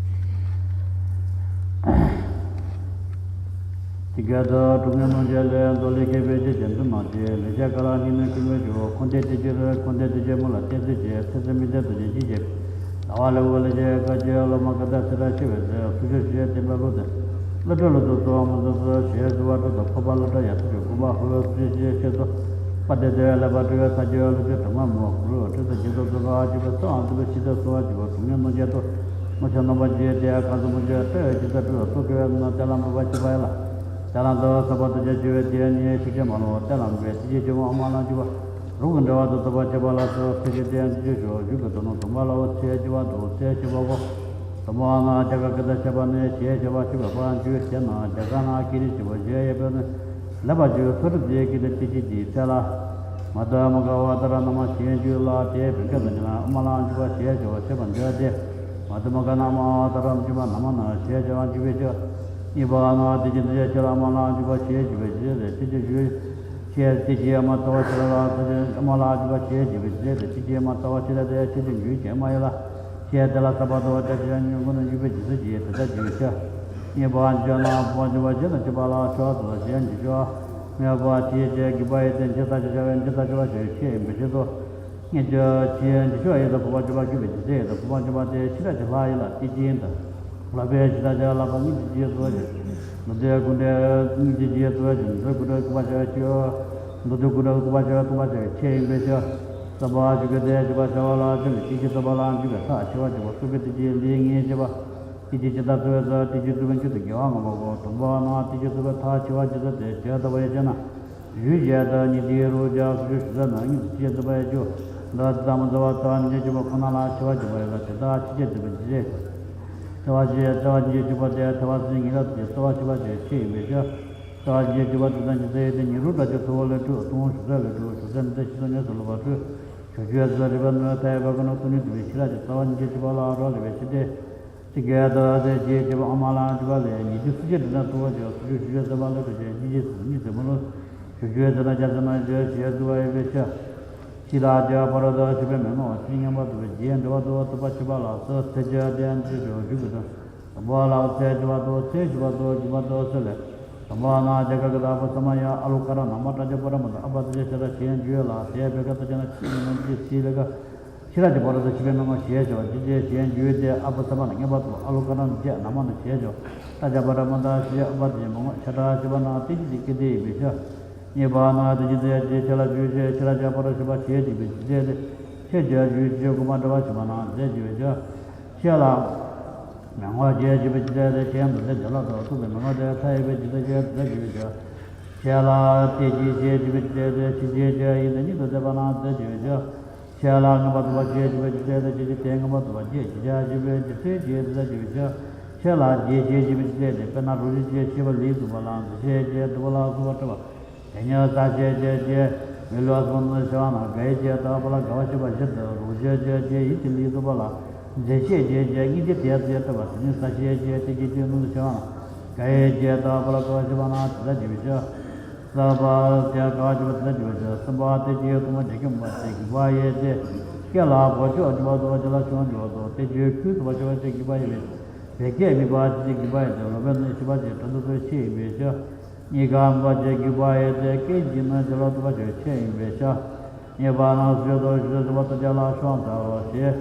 དེ་སྐད་དུ་དྲུག་ནས་སྣང་བྱེད་ལས་མདོ་ལས་སྐྱེས་པའི་ཆོས་ཅན་དུ་མ་བྱས་ལས་བྱ་ག་ལ་ཉིད་ནས་ཀུན་མོས་ཀྱི་འོ་ཁོ་འདས་དེ་ཕྱིར་ཁོ་འདས་དེ་ཕྱིར་མུ་ལ་གཏན་ཚིགས་བྱས་ཚེ་ཚེ་མི་འདས་དུ་བྱེད་ཅི་བྱེད། ཟླ་བ་ལེའུ་ལས་བྱེད་བཀའ་བརྒྱད་སློབ་མ་ཀ་ད་སི་ད་ཤི་བའི་ཚེ་སུ་ཆོས་ཞེས་བསྟན་པའི་ལུགས་དེ། སློབ་ཕྲུག་ལ་དུ་གསོལ་བ་མ་འཛོམས་སོ་ཞེས་བསུ་བ་སྤྲོ་དང་འཁོར་བ་སློབ་གྲྭ་ཡར་ཚུད་ཀྱི་དགོངས་པ་ཧུ་ལུ་སུ་ཞེས་ཤེས་སོ། པ་དེ་ཚེ་ལེགས་པར་སྤྲོ་བའི་ས་བཅུ་སློབ་ཆེན་དྲི་མ་མོ་གུ་རུ་ཁྲི་ད་རྗེ་ཐོབ་སོ་ག་ཅི་བ་སོ་ཨང་ཚུ་བའི་ཤི་ད་སོ་བ་ཅི་བ་དྲུག་ནས་སྣང་བྱེད་དུ། མོ་ཆ་རྣམ་པ་བརྒྱད་དེ་ཁ་སུ་མོ་ཆ་སྤྲོ་བའི་ཅི་ད་སྤྲོ་བ་སོ་སྤྲོ་བའི་ནང་དེ་ལ་མོ་བ་ཅི་བ་ཡ་ལ། དེ་ལ་འདོད་ས་པ་དུ་ཆ་ཅི་བའི་དེ་ནི་ཤི་ཆ་མ་ལོ་དེ་ལ་མོ་བའི་དེ་ཅི་ཅི་བ་ཨ་མ་ལ་ཅི་བ། རུང་གི་འབྲེལ་བ་དུ་ཐོབ་པ་བྱེད་པ་ལ་སོགས་ཚེ་ཕྱི་དེ་ཡང་འདི་ཆོས་ཞོག་བཞུགས་ཀྱི་དོན་ནོ་དུམ་པ་ལ་འོ་ཚེ་སྐྱེ་བ་དུ་ཚེ་ཤི་བ་གོ། དུམ་པ་ན་རྒྱ་གར་སྐད་དུ་བྱས་པ་ནི་ཞེས་བྱ་བ་ཤི་བའི་བར་འཇུག་བྱས་ན་རྒྱ་གར་ན་ཀི་རི་ཞི་བ་ཞེས་ཡོད་པས་ནི། ལེགས་པར་འཇུག་སོ་སྒྲུབ་དེའི་ཀི་ཏི་ཏི་ཅི་ཏི་ཚེ་ལ། མ་ཏ་མ་ག་བ་ཏ་ར་ན་མ་ཞེས་འཇུག་ལ་དེའི་བོད་སྐད་དུ་ཉན་ན་ཨ་མ་ལ་འཇུག་པ་ཞེས་བྱ་བ་བྱེད་པ་འདོད་དེ། མ་ཏ་མ་ག་ན་མ་ཏ་ར་འཇུག་པ་ན་མ་ན་ཞེས་བྱ་བ་འཇུག་པའི་ཕྱིར། གཉིས་པ་ན་དེ་ཅི་འདི་ཡ་ཁྱེད་ལ་ཨ་མ་ལ་འཇུག་པ་ཞེས་འཇུག་པའི་ཕྱིར་ཏེ་ཅི་ཅི་ཞུ། ཁྱེད་དེ་ཅི་ཨ་མ་ལྟ་བ་ཁྱེད་ལ་ཁྱེད་ཨ་མ་ལ་འཇུག་པ་ཞེས་འཇུག་པའི་ཕྱིར་ཏེ་ཅི་ཅི་ཨ་མ་ལྟ་བ་ཁྱེད་ལ་དེ་ཁྱེད་ཅི་འཇུག་ཅེས་མ་ཡིན་ལ། ཁྱེད་དེ་ལ་ས་པ་ལྟ་བ་ཏེ་ཁྱེད་ཉོན་ཀུན་ནས་འཇུག་པའི་ཇི་སྲིད་ཅི་ཡིན་དེ་ལྟར་འཇུག་པའི་ཕྱིར། གཉིས་པ་འཇུག་ན་ཕོ་འཇུག་པ་ཞེས་དང་བཅུ་པ་ལ་ཆོག་ཏུ་ཞེས་འཇུག་ཆོག་མེད་པ་ཅིའི་ཕྱིར་འཇུག་པ་ཡི་དེ་འཇིག་ལྟ་ཞེས་བྱ་བའི་འཇིག་ལྟ་ཞེས་བྱ་བའི་ཆེད་ཡིན་པའི་ཕྱིར་ཏོ། སྙིང་རྗེ་ཆེས་འཇིགས་ཆོག་ཡིད་དང་བུམ་པ་འཇུག་པ་སྐྱིད་པའི་འཇིགས་ཚད་ཡིད་དང་བུམ་པ་འཇུག་པ་དེ་ཤི་ར་ཅིག་ལྷ་ཡིན་ལ་དེ་ཅི་ཡིན་དང་། ལག་པའི་ཇི་ལྟ་ཅི་ལག་པ་སྙིང་རྗེ་ཅེས་སོགས་ཀྱི། མདོ་སྡེ་ཀུན་འདྲེན་སྙིང་རྗེ་ཅེས་སོགས་ཀྱི་མདོ་སྡེ་ཀུན་འདྲེན་ཀུན་པ་བྱ་བའི་ཆེད། མདོ་སྡེ་ཀུན་འདྲེན་ཀུན་པ་བྱ་བའི་ཀུན་པ་བྱ་བའི་ཆེད་ཡིན་པའི་ཕྱིར། རྩོམ་པ་བཅུ་པའི་དེ་བཅུ་པ་བྱ་བ་ལ་བྱུང་བའི་དེ་ཅི་རྩོམ་པ་ལ་འཇུག་པའི་ཐག་ཆེ་བ་ཆེ་བ་རྩོམ་པའི་དེ་ཅི་ལས་ངེས་ཅེས་པ། དེ་ཅི་ཇི་ལྟར་རྩོམ་པའི་ཚེ་དེ་ཅི་རྩོམ་པའི་རྒྱུ་དེ་དགེ་བ་ངོ་བོ་གོ། དང་པོ་ན་དེ་ཅི་རྩོམ་པའི་ཐག་ཆེ་བ་ཇི་ལྟར་དེ་ཇི་ལྟ་བ་ཡི་ཕྱིར་ན། ཡུལ་གཞན་དུ་ཉིད་དེའི་རོ་བརྒྱ་སོགས་ཞུ་ས་ན་ཉིད་དུ་ཅི་འདུ་བ་ཡི་རྒྱུ། འདི་ལྟ་མ་འདུ་བ་ལྟ་བ་ཉིད་ཀྱི་སྤྱོད་པ་ཁོ་ན་ལ་ཆེ་བ་འཇུག་པ་ཡིན་ལ་དེ་དག་ཕྱི་རྐྱེན་འདུ་བའི་རྗེས། ལྟ་བ་ཞེས་ལྟ་བ་ཉིད་ཀྱི་སྤྱོད་པ་དེ་ལྟ་བ་ཟིན་ཉིད་ལ་དེ་ལྟ་བ་ཆེ་བ་ཞེས་ཆེ་ཡིན་པའི་ཕྱིར། ལྟ་བ་ཉིད་ཀྱི་སྤྱོད་པ་དེ་དང་ཉིད་ཚེ་ཡི་དེ་ཉིད་རོ་བརྒྱ་ཀྱི་ཐུ་བོ་ལས་གྲུབ་སྟོང་ཞུ་ས་ལས་གྲུབ་ཞུ་ས་ནི་དེ་ཕྱི་དང་ཉམས་སུ་ལོག་པར་སྤྲུལ། ཞུ་རྒྱུ་ཟེར་རིགས་པ་ནི་མཐའ་ཡས་པ་ཀུན་ནས་སྟོང་ཉིད་འདུ་བའི་ཕྱིར་ར་ཅིག་ལྟ་བ་ཉིད་ཀྱི་སྤྱོད་པ་ལ་རག་ལས་པའི་ཕྱིར་ཏེ། དེ་སྐད་དུ་དེ་ཅིའི་ཕྱིར་ཨ་མ་ལ་འཇུག་པ་ལས་ཉིད་ཀྱི་སུ་ཅི་འདྲི་ན་ཐུ་བོ་ཅིག་སུ་ཅི་ཞུ་རྒྱུ་ཟེར་བ་ལ་འགྲོ་ཅིག་ཉིད་ཀྱི་སུ་ཉིད་ཟེར་མོ་ལོ། ཞུ་རྒྱུའི་ཟེར་ན་རྒྱ་ཟེར་ན་རྒྱུ་ཞེས་བསྡུ་བ་ཡིན་པའི་ཕྱིར། ཕྱི་ལ་རྒྱ་བར་དུ་ཆུ་བའི་མེ་མོ་ཕྱི་ཉམས་པ་འདུ་བའི་རྗེས་འགྲོ་བ་འདུ་བ་ཐུབ་པ་ཆུ་བ་ལ་སོགས་ཚེ་རྒྱུ་དེ་ཡང་ཅི་ཞུ་རྒྱུ་དགོས་དོན། དང་པོ་ལ་ཚེ་རྒྱུ་བ་དུ་ཚེ་ཞུ་བ་དུ་རྒྱུ་བ་དུ་ཚེ་ལས། དང་པོ་ན་རྒྱ་གར་གྱི་ཨ་བུ་ས་མ་ཡ་ཨ་ལུ་ཀ་ར་ན་མ་ཏྲ་ཅ་པ་ར་མ་ཏ་ཨ་བ་ཏ་ཅ་ཤ་ཏ་ཆེན་རྒྱུ་ལ་དེ་བེ་ཀ་ཏ་ཅ་ན་ཆི་ཡིན་ནམ་ཅི་སི་ལེ་ཀ་ཤི་ར་ཅི་བ་ར་ཏ་ཤི་བའི་མེ་མོ་ཞེས་བྱ་བ་ཅི་ཅེས་ཞེས་འཇུག་སྟེ་ཨ་བུ་ས་པ་ན་ངེས་པར་དུ་ཨ་ལོ་ཀ་ན་ཅེས་ན་མ་ན་ཞེས་བྱ་བ་ཏ་ཅ་པ་ར་མ་ཏ་ཞེས་ཨ་བ་ཏི་མ་ངོ་ཤ་ཏ་ཤི་བ་ན་ཏི་ཅི་ཏི་ཀི་ཏི་ཡིན་པའི་ཕྱིར། གཉིས་པ་ན་ཏི་ཅི་ཏི་ཡ་ཅེས་ཤ་ལ་འཇུག་ཅེས་ཤ་ལ་ཅ་པ་ར་ཤི་བ་ཞེས་འཇུག་པའི་ཅི་ཅེས་ཏེ་ཤེས་བྱ་འཇུག་ཅེས་ཀུ་མ་འདྲ་བ་ཞི་བ་ན་ཟེར་འཇུག་པའི་ཕྱིར། ཤེས་ལ་མི་ངོ་ཞེས་འཇུག་པའི་ཅི་ཅེས་ཏེ་ཤེས་ཡང་དུ་ཟེར་བྱ་ལ་དོ་ཐུག་པའི་མི་ངོ་དེ་མཐའ་ཡས་པའི་ཇི་ལྟ་ཞེས་ཟེར་འཇུག་པའི་ཕྱིར། ཤེས་ལ་ཏི་ཅི་ཞེས་འཇུག་པའི་ཅི་ཅེས་ཏེ་ཤི་ཅེས་ཅེས་ཡིན་ཏེ་ཉིད་དུ་ཟེར་བ་ན་ཟེར་འཇུག་པའི་ཕྱིར། ཤེས་ལ་ངེས་པར་དུ་བ་ཞེས་འཇུག་པའི་ཅི་ཅེས་ཏེ་ཅི་ཅི་དེ་ངེས་པར་དུ་བ་ཞེས་ཇི་ཅེས་འཇུག་པའི་ཇི་སྲིད་ཅེས་ཟེར་འཇུག་པའི་ཕྱིར། ཤེས་ལ་ཞེས་ཞེས་འཇུག་པའི་ཅི་ཅེས་ཏེ་དཔེར་ན་རོ་ཞེས་ཅེས་ཤེས་པ་ལས་གསུངས་པ་ལ་འཛི་ཞེས་ཅེས་འདུ་བ་ལ་གསུངས་པ་སྤྲོས་པ། དེ་ཉིད་ས་ཞེས་ཅེས་ཅེས་མི་ལུས་སོང་ནས་ཤེས་པ་ན་དགའ་ཡི་ཅེས་ལྟ་བ་ལ་དགའ་བ་ཤེས་པ་བཞིན་དུ་རོ་ཞེས་ཅེས་ཅེས་ཡིད་ཀྱི་ལས་གསུངས་པ་ལ་འཛི་ཞེས་ཅེས་ཅེས་སྙིང་རྗེ་དེ་ཚེ་སྤྲོས་པ་དེ་ཉིད་ས་ཞེས་ཅེས་ཏེ་ཅི་ཅེས་ནུ་ཤེས་པ་ན་དགའ་ཡི་ཅེས་ལྟ་བ་ལ་དགའ་བ་ཤེས་པ་ན་དེ་ལྟར་འཇུག་པའི་ཕྱིར། རྩ་བ་དེ་དགའ་བ་ཤེས་པ་དེ་ལྟར་འཇུག་པའི་ཕྱིར། གསུམ་པ་དེ་ཅིའི་ཐུན་མོང་འཇིག་རྟེན་པ་དེ་དགེ་བ་ཡོད་དེ། སྐད་ལ་བོ་ཅོག་འཇུག་པ་དོ་ཅི་ལ་ཆུང་འཇུག་པ་དོ་དེ་ཅིའི་ཁུལ་དུ་བ་ཅོག་ཅེས་དགེ་བ་ཡོད་པའི་བོད་སྐད་མི་བ་ཅི་ཅེས་དགེ་བ་ཡོད་དེ་ལོ་པའི་ནི་ཤི་བ་ཅེས་གྲོང་དུ་ཚོའི་ཆེད་ཡིན་པའི་ཕྱིར། གཉིས་ཀ་མི་བ་ཅེས་དགེ་བ་ཡོད་དེ་སྐད་ཅིག་ནི་ཅི་ལ་ཐུབ་པ་ཅེས་ཆེད་ཡིན་པའི་ཕྱིར། གཉིས་པ་ན་སུ་ཡོད་དོ་ཞུ་ཟེར་བ་དོ་ཅ་ལ་ཤོང་ཚར་རོ་ཞེས།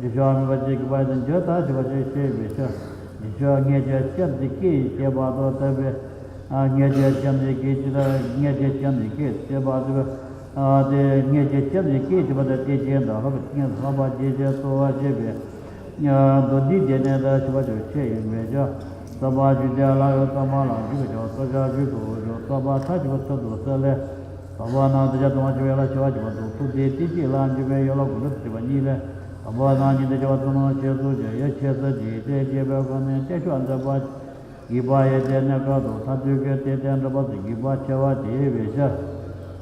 རྗེས་ཤུལ་མེད་པ་ཅིག་གི་བར་དུ་འགྱུར་ལྡོག་ཞི་བ་ཅིག་ཤེས་པའི་ཕྱིར། རྗེས་ཤུལ་ལྔས་བརྒྱ་བརྒྱ་ཅིག་གིས་ཤེས་པ་དང་ལྡན་པས། ལྔས་བརྒྱ་བརྒྱ་ཅིག་གིས་ཇི་ལྟར་ལྔས་བརྒྱ་བརྒྱ་ཅིག་གིས་ཤེས་པ་ལྡན་པས། དེ་ལྔས་བརྒྱ་བརྒྱ་ཅིག་གིས་ཤེས་པ་དང་དེ་བཞིན་དུ་ལྷག་པའི་ཉེར་ལྷག་པ་ཇི་བཞིན་རྟོགས་པར་བྱེད་པའི། མདོ་འདིའི་སྡེ་ནི་ད་ཞི་བ་ཅིག་ཤེས་ཡིན་པའི་ཕྱིར། རྟོག་པ་བཅུ་གཅིག་ལ་ཡང་རྟོག་པ་ལ་འཇུག་པའི་ཕྱིར། རྟོག་བཅས་བཅུ་དྲུག་ལ་རྟོག་པ་མཐར་ཕྱིན་པ་ཚུལ་དུ་གསལ་ལས། རྟོག་པ་རྣམས་དེ་བཞིན་སྟོང་པར་བྱེད་པའི་ཡུལ་ལ་ཞི་བར་གྱུར་པ་དང་། ཐུགས་དེ་དེ་གཅིག་ལ་འཇུག་པའི་ཡུལ་ལ་དགོངས་གྲུབ་ཏུ་གྲུབ་པ་གཉིས་ལས། རྟོག་པ་རྣམས་ཉིད་དུ་ཞི་བ་ཚུལ་རྣམ་ཤེས་སོ་ཞེས་ཡུལ་ཤེས་སོ་ཞེས་དེ་རྗེས་པའི་ཁོངས་ནས་བསྟན་བཅོས་མཛད་པ། དགྱེས་པ་ཡི་དེ་གནས་སྐབས་སུ་མཐར་ཐུག་གི་དེ་དེ་འགྲུབ་པ་དང་དགྱེས་པ་ཆེ་བ་དེ་ཡིན་པའི་ཕྱིར།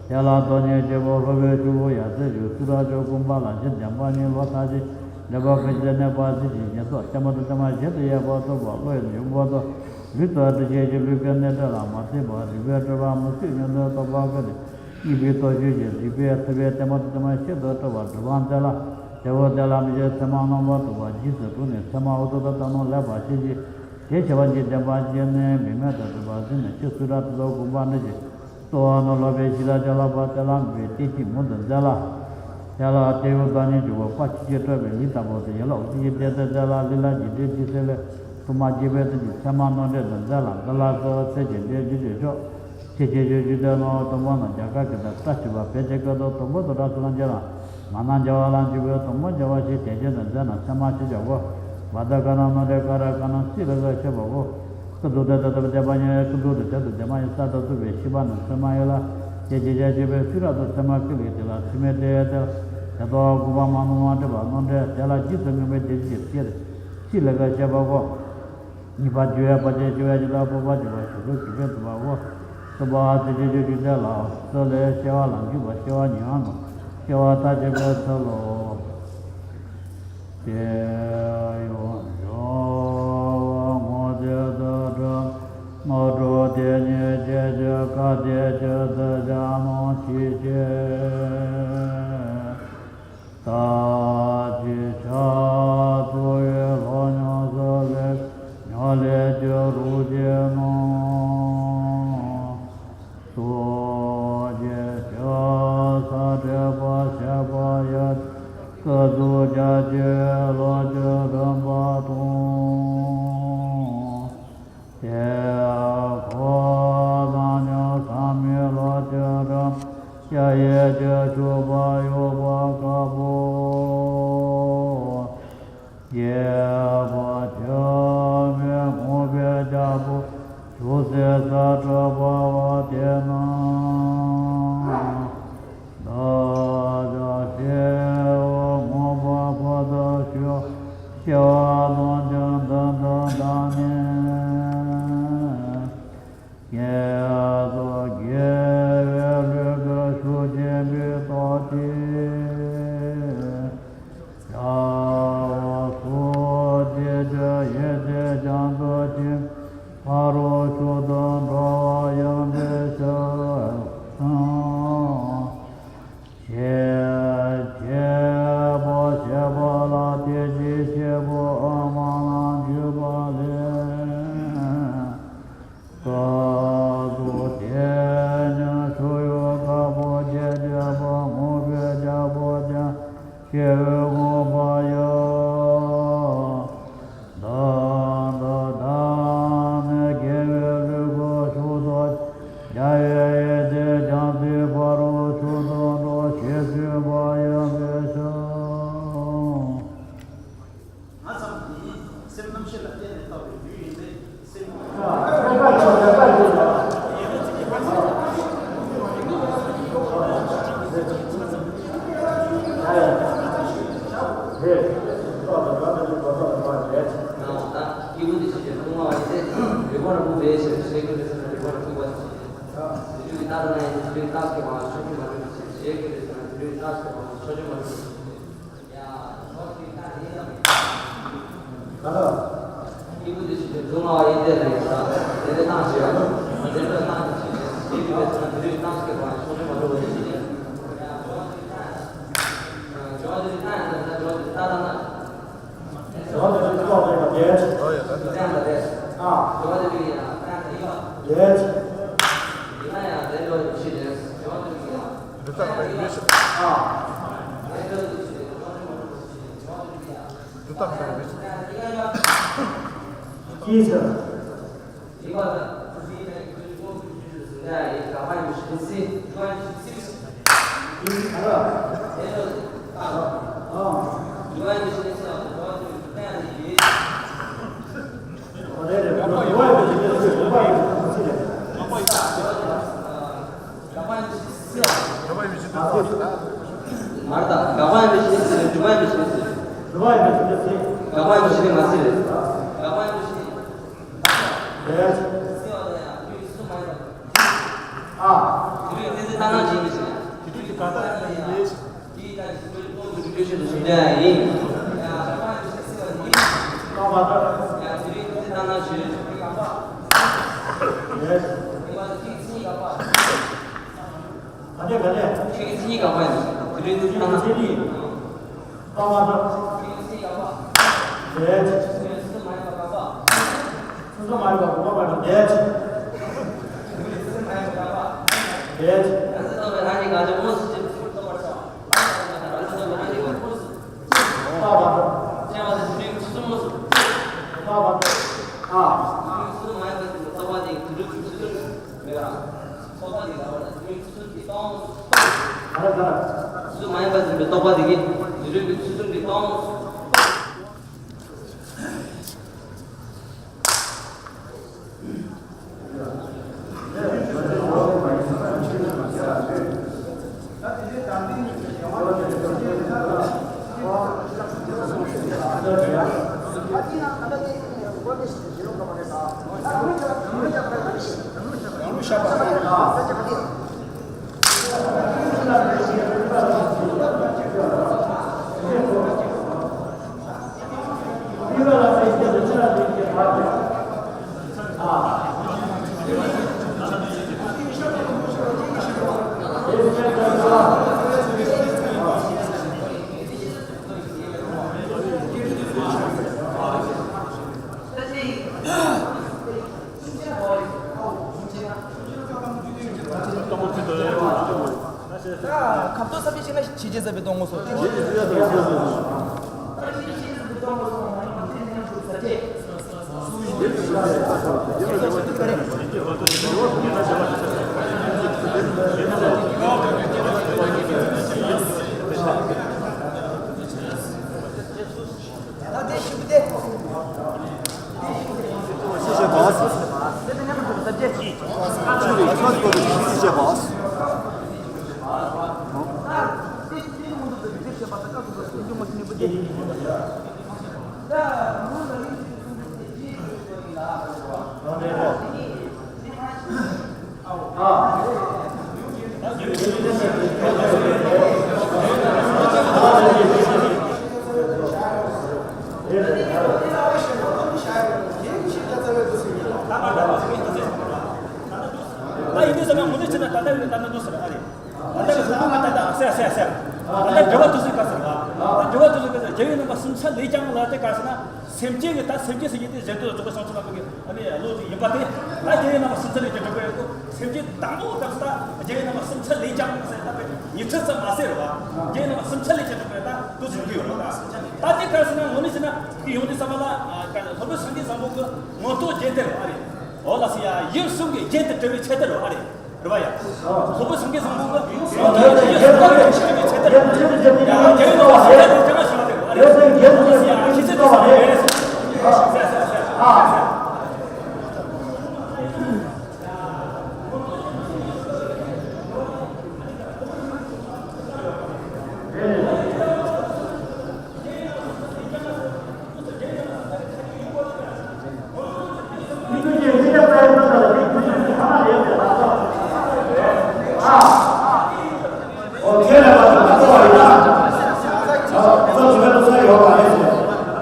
དེ་ལ་སྟོང་ཉིད་ཆེན་པོ་ལྷུན་པོའི་ཤོག་བུ་ཡབ་སྲས་ཞུ་སུ་ར་ཅོ་ཀུན་པ་ལ་ཕྱིར་ལྡན་པ་ནི་བློ་ཐག་ཆོད་འདྲེན་པ་ཀུན་གྱི་གནས་པ་གཟི་བརྗིད་ཅན་སོགས་བརྟན་པོ་དང་བརྟན་པ་བཞིན་དུ་ཡོད་པ་རྟོགས་པ་བློ་ཡི་ཡོན་པོ་དང་ལུས་རྟོགས་དྲི་ཤེས་ཀྱི་ལུས་ཀྱི་གནས་སྐབས་ལ་མ་ཚིག་པ་རིག་པའི་སྤྲོས་པ་མུ་སྟེགས་ཉོན་མོངས་རྟོག་པ་ཀུན་ནས་གཉིས་པའི་སྟོབས་ཤུགས་ཀྱིས་རིག་པའི་ཐིགས་པས་བརྟན་པོ་དང་བརྟན་པ་ཤིན་ཏུ་སྤྲོས་པ་སྒྲིབ་པ་མཛད་ལ། དེ་འོ་དེ་ལ་མི་བྱེད་མཚན་མ་རྣམ་པར་དག་པ་རྗེས་སུ་དྲུངས་ནས་མཚན་མ་འོད་དུ་དང་ལྟ་སྣང་ལེགས་པར་ཤེས་ཀྱི། དེ་ཤེས་པ་ཉིད་བདེན་པ་ཅན་ནི་མིག་མེད་དུ་གྲུབ་པ་ཟིན་ནས་ཕྱི་སུ་ར་ཏི་ལོ་དགོངས་པ་འདི་ཞེས་རྟོགས་པ་ནི་ལོག་པའི་གཞི་ལ་ཅ་ལག་པ་དེ་ལ་མི་བའི་རྟེན་གཅིག་མུ་མཐུད་མཛད་ལ། དེ་ལ་དེའུ་བདག་ཉིད་འཇུག་པ་དཔའ་ཆོས་ཀྱི་སྤྲོས་པའི་ལུས་ལྟ་བུ་དེ་ཡན་ལག་དབུགས་ཀྱི་རྟེན་དུ་མཛད་ལ། ལུས་ལ་འཇིག་རྟེན་འཇིག་སེལ་ལས་སྲུང་མ་འཇིགས་པའི་དོན་གྱི་མཚན་མ་རྣོ་འདྲེན་དུ་མཛད་ལ། འདི་ལ་སོགས་ཚེ་གཅིག་འདས་འཇིག་རྟེན་ཤོག་ཚེ་གཅིག་ཤོག་འཇིག་རྟེན་ནོ། དང་པོ་ནི་རྒྱ་གར་གྱི་དང་བཀྲ་ཤིས་པ་བོད་ཀྱི་སྐད་དུ་དང་པོ་དང་བཀྲ་ཤིས་ལ་འཇལ་ལ། མ་ན་འཇལ་བ་ལ་འཇུག་པའི་དང་པོ་འཇལ་བ་ཞེས་དེ་བཞིན་དུ་མཛད་ན་མཚན་མ་ཞེས་བྱའོ། བ་ད་ག་ན་ནོ་དེ་ཀ་ར་ག་ན་སི་ལ་ག་ཤེས་པའོ། ཀུན་རྫོབ་དེ་དང་དེ་བདེན་པ་ཉིད་ཀུན་རྫོབ་དེ་དེ་དང་བདེན་པ་ཉིད་གསར་དུ་རྟོགས་པའི་ཤེས་པ་ནི་མཚན་མ་ཡིན་ལ། དེ་ཇི་ཞིག་ཞེས་པའི་ཚིག་རབ་ཏུ་ཚད་མ་ཀུན་ལས་དེ་ལ་ཚད་མའི་དེ་ཡོད་དེ། དེ་ལྟར་དགོངས་པ་མ་ནོར་བར་འགྲེལ་པ་ནོ་འདྲེ་དེ་ལ་རྗེས་སུ་མངོན་པའི་དེ་ཇི་ཞིག་ཅེས་སི་ལ་ག་ཤེས་པའོ། གཉིས་པ་རྒྱུ་བའི་བར་ཆད་ཞི་བའི་ཕྱིར་ལ་སྤོབས་པ་འཇུག་པ་ཞི་ཁྲོ་ཞི་བའི་སྟོན་པའོ། གསུམ་པ་ཚིག་གཅིག་ཞུ་རྒྱུ་དེ་ལ་སོགས་ལས་སྐྱེ་བ་ལ་འཇུག་པ་སྐྱེ་བ་ཉིད་དབང་དང་སྐྱེ་བ་མཐར་ཕྱིན་པའི་ཚུལ་ལོ། དེ་ཡང་སྦྱོར་བ་ངོ་དེ་དུ་སྒྲུབ་ནོ། སྒྲུབ་དེ་ཉིད་ཅེས་བརྗོད་སྐབས་དེ་ཕྱིར་དུ་སྦྱར་ནོ་ཞེས་བཤད། ད་ཅི་ཕྱག་འཚལ་བའི་ལྷོ་ཉམས་སུ་ལེགས་ཉམས་ལེགས་ཀྱི་རོ་བརྒྱལ་ནོ། སོ་སྐྱེ་ཞི་ས་དྲེགས་པ་བཤགས་པ་ཡི། སྐུ་གཟུགས་རྒྱ་ཆེ་ལོ་ཀྱི་རིམ་པ་དང་། དེ་ཁོ་ན་ཉིད་ཟག་མེད་ལོ་ཀྱི་རིམ་པ་ཡི་ཀྱི་ཞུགས་པ་ཡོད་པ་དཀར་པོ། རྒྱས་པ་ཆུ་མིག་མུན་པའི་རྒྱལ་པོ་ཆུ་སྲིན་ས་དྲུག་འབར་བ་དེ་ན། བདག་ཅག་སྐྱེ་བོ་མངོན་པར་ཕུལ་དུ་ཞུགས། སྐྱེ་བ་རྣམས་ཀྱང་མདུན་དུ་བདག་ནི། སྐྱེ་སོགས་དགེ་བའི་ལུས་ཀྱི་ཤུགས་ཆེན་པོས་རྟོགས་ཏེ། བྱ་བ་སོགས་བྱེད་ཀྱི་ཡིད་བདེ་བྱང་དུ་ཕྱིན། ཕ་རོལ་ཕྱོགས་དུ་འགྲོ་བ་ཡིན་པའི་ཕྱིར། ཞེས་བྱེད་པ་བྱེད་པ་ལ་དེ་ཅིའི་ཕྱིར་པོ་ཨ་མ་ལ་འཇུག་པ་ལས། སྐབས་སུ་དེ་ཉིད་ཤུགས་ཡོད་དཀར་པོ་ཆེ་རྒྱལ་པོ་མུན་པའི་རྒྱལ་པོ་ཀྱང་སྐྱེ་བོས་མངོན་པར་ཡང་། མདུན་དུ་བདག་ནི་དགེ་བའི་ལུས་ཀྱི་ཤུགས་དང་། རྒྱལ་བའི་ཡིད་བདེ་བྱང་སེམས་ཕ་རོལ་ཕྱོགས་དུ་འགྲོ་ཞེས་གསུངས་པ་ཡིན་པའི་ཕྱིར། ང་ཙམ་ཡིན། སེམས་རྣམ་ཤེས་ལ་བརྟེན་ནས་བཏགས་པའི་ལུས་ཡིན་ཏེ། སེམས། སྐྱེས་བུ་འདི་ཕྱིར་སྐྱེ་བ་སྔོན་མ་ཡིན་ཏེ། རིག་པ་རིག་པ་མུན་པའི་ཕྱིར། ཞེས་སྐྱེ་བོའི་ལུས་ལ་སྐྱེས་པ་ཞེས་བྱ། རྒྱུ་ཡི་རྟག་ཏུ་ན་ཡིན་ཏེ། རྒྱུ་ཡི་རྟག་སྐྱེ་བ་ཕྱོགས་ཀྱུ་མ་གྲུབ་པའི་ཕྱིར། ཞེས་སྐྱེ་བོའི་ལུས་ལ་རྒྱུ་ཡི་རྟག་སྐྱེ་བ་ཕྱོགས་ཀྱུ་མ་གྲུབ་པའི་ཕྱིར། སྐྱེས་བུ་འདི་ཕྱིར་སྡུག་བསྔལ་བ་ཡིན་ཏེ་ལ་ཡིན་ས། དེ་ལས་ལྟ་ཞེས་པ། དེ་ལས་ལྟ་ཞེས་པ། དེ་ལས་ལྟ་ཞེས་པ། དེ་ལས་ལྟ་ཞེས་པ། ཕྱོགས་ཀྱུ་མ་གྲུབ་པ་ཡིན་ཞེས་བཤད། སྦྱོར་བ་དེ་ལྟ་ན། སྦྱོར་བ་དེ་ལྟ་ན། སྦྱོར་བ་དེ་ལྟ་ན། ཡིན་ན་ཡང་ལས་ལོག་ཡིན་ཞེས་བཤད། སྦྱོར་བ་དེ་ལྟ་ན། ལས་ལོག་ཡིན་ཞེས་བཤད། སྦྱོར་བ་དེ་ལྟ་ན། ཅིའི་ཕྱིར། མ་རེད་ད། དགག་པ་ཡིན་པའི་ཕྱིར་ཟེར། སྒྲུབ་པ་ཡིན་པའི་ཕྱིར་ཟེར། སྒྲུབ་པ་ཡིན་པའི་ཕྱིར་ཟེར། སྒྲུབ་པ་ཡིན་པའི་ཕྱིར་ཟེར། སྒྲུབ་པ་ཡིན་པའི་ཕྱིར་ཟེར། དགག་པ་ཡིན་པའི་ཕྱིར་མ་ཟེར། དགག་པ་ཡིན་པའི་ཕྱིར། རེད། ཨ། དེ་དུས་ཚོད་ལྟར་སྣང་བྱེད་མི་ཤེས། དེ་དུས་ཀྱི་གང་ལྟར་ཡིན་པའི། དེའི་ཐད་ཀྱི་སྤྱོད་པའི་སྟོབས་ཀྱི་བརྗོད་བྱེད་དུ་ཞུགས་བྱ་ཡིན། ཡང་དགག་པ་ཡིན་པའི་ཕྱིར་ཟེར་བ་ཡིན། ཡང་དེ་རིང་ཁོ་ཚོས་བཏང་སྣང་བྱེད། ཡིན་པ་དང་ཁྱེད་ཀྱི་མཚན་ཉིད་དགག་པ། ག་འདྲས་ག་འདྲས། ཁྱེད་ཀྱི་མཚན་ཉིད་དགག་པ་ཡིན། དེ་རིང་ཁོ་ཚོས་བཏང་སྣང་བྱེད། ལྟ་བ་འདྲ། ཁྱེད་ཀྱི་མཚན་ཉིད་དགག་པ། རེད། ཁྱེད་ཀྱི་མཚན་ཉིད་མ་ཡིན་པ་དགག་པ། ཚུལ་ཁྲིམས་མ་ཡིན་པ་དགག་པ་མ་ཡིན་པ་འདོད། ཚུལ་ཁྲིམས་མ་ཡིན་པ་དགག་པ་འདོད། ཡང་ཚེ་ཐོབ་པའི་རང་གི་དགག་བྱ་དངོས་སུ་ཅན་གྱི་ཚུལ་རྟོགས་པར་བྱ་བ། ཡང་ཚེ་ཐོབ་པའི་རང་གི་དངོས་སུ་ཅན། དགག་པ་འདོད། ཅན་མ་ཟད་དེ་རིང་ཚུལ་ཁྲིམས་དངོས་སུ་ཅན། དགག་པ་འདོད། ཨ། ཚུལ་ཁྲིམས་མ་ཡིན་པ་ཅན་གྱི་རྟོག་པ་དེ་དེ་འདྲ་ཚུལ་ཁྲིམས་མེད་པར་རྟོག་པ་དེ་དགག་པ་དང་དེ་རིང་ཚུལ་ཁྲིམས་ཀྱི་རྟོག་ཚུལ་ཁྲིམས་མ་ཡིན་པ་ཅན་གྱི་རྟོག་པ་དེ་གིས་དེ་རིང་གི་ཚུལ་ཁྲིམས་ཀྱི་རྟོག་ཁབ་ཏོ་ས་པི་ཤི་ན་ཆི་ཅེ་ས་པི་ཏོང་ངོ་སོ། ད་ཡིན་དུས་ཙམ་ན་མུ་མཐུད་བྱས་ན་ད་ལྟ་ཡོད་ད་ལྟ་འདུག་ཟེར་ཨ་རེད། ད་ལྟ་གི་ལུགས་ལ་ད་ལྟ་ཟེར་ཟེར་ཟེར། ད་ལྟ་འགྲེལ་པ་དུ་ཟིག་ག་ཟེར་བ། ད་འགྲེལ་པ་དུ་ཟིག་ག་ཟེར། རྒྱལ་བའི་རྣམ་པ་སུམ་ཆ་ལས་ཀྱང་ལ་དེ་ག་ཟེར་ན། སེམས་བསྐྱེད་ཀྱི་ད་སེམས་བསྐྱེད་ཟེར་གྱི་དེ་གཞན་དོན་ལ་རྫོགས་པའི་བྱང་ཆུབ་ལམ་པོ་གི་ཨ་ནི་བློ་དེ་ཡིན་པ་དེ། ད་རྒྱལ་བའི་རྣམ་པ་སུམ་ཆ་ལས་ཀྱང་གྲུབ་པའི་སྐུ་སེམས་བསྐྱེད་དང་པོ་སྐབས་སུ་ད་རྒྱལ་བའི་རྣམ་པ་སུམ་ཆ་ལས་ཀྱང་ཟེར་ད་པའི་ཉི་ཚེ་ཙམ་མ་ཟེར་བ། རྒྱལ་བའི་རྣམ་པ་སུམ་ཆ་ལས་ཀྱང་གྲུབ་པའི་ད་དུ་ཟེར་གི་ཡོད་རེད་ད། ད་དེ་ག་ཟེར་ན་དངོས་གནས་བྱས་ན་དེ་ཡོང་དུས་ཙམ་པ་ལ་སློབ་དཔོན་སངས་རྒྱས་བཟང་པོ་གི་མངོན་རྟོགས་རྒྱན་དེ་རེད་བ་རེད། འོ་ལགས་སོ་ཡ། ཡུལ་གསུམ་གྱི་རྒྱན་དུ་གྲུབ་པའི་ཆེད་དུ་རེད་བ་རེད། རེད་བ་ཡ། སློབ་དཔོན་སངས་རྒྱས་བཟང་པོ་གི་ཡུལ་གསུམ་གྱི་རྒྱན་དུ་གྲུབ་པའི་ཆེད་དུ་རེད། ཡ་རྒྱལ་བའི་རྣམ་པ་སུམ་ཆ་ལས་ཀྱང་ཟེར་བ་དེ་རེད་བ་རེད། འོ་ལགས་སོ་ཡ། ཁྱེད་ཚོས་ཚོད་ལྟ་བ་རེད། ཟེར་ཟེར་ཟེར།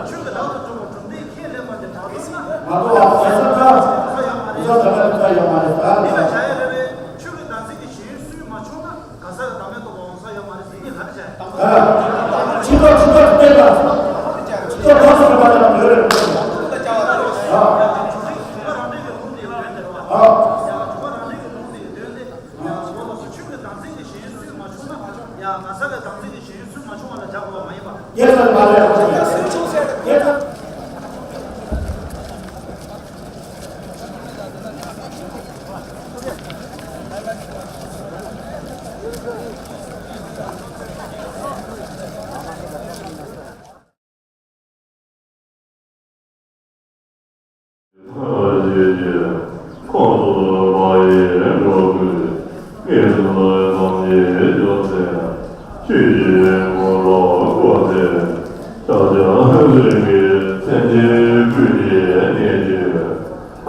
ཆོས་ཀྱི་བདག་ཏུ་གྲུབ་པ་གྲུབ་མཐས་ཁས་ལེན་པ་འདི་དག་ཏུ་ན། མ་གཏོགས་པ་གང་ཟག་ག་གང་ཟག་ཡང་མ་རེད། མི་ལ་བྱ་ཡ་རེ་རེ་ཆོས་ཀྱི་བདག་འཛིན་གྱི་ཞེན་ཡུལ་སུས་མ་བྱུང་ན་གང་ཟག་གི་བདག་མེད་རྟོགས་པ་འོང་ས་ཡོད་མ་རེད་ཟེར་མཁན་ག་རེ་བྱ་ཡ། ཕྱི་ལོགས་ཕྱི་ལོགས་བལྟས་ན། ཕྱི་ལོགས་གང་ཟག་གི་བདག་ཡང་མེད་རེད། ཨ། རང་འབྲས་ཀྱི་ལུང་དེ་དོན་དེ་རེད་བ། ཨ། རང་འབྲས་ཀྱི་ལུང་དེ་དོན་དེ། འོ་ལགས་སོ། ཆོས་ཀྱི་བདག་འཛིན་གྱི་ཞེན་ཡུལ་སུས་མ་བྱུང་ན། ཡང་གང་ཟག་གི་བདག་འཛིན་གྱི་ཞེན་ཡུལ་སུས་མ་བྱུང་བ་ལ་བཞག་དགོས་པ་མ་ཡིན་པ། ཡེ་ས་མ་རེད། ཡེ་ས་མ་རེད།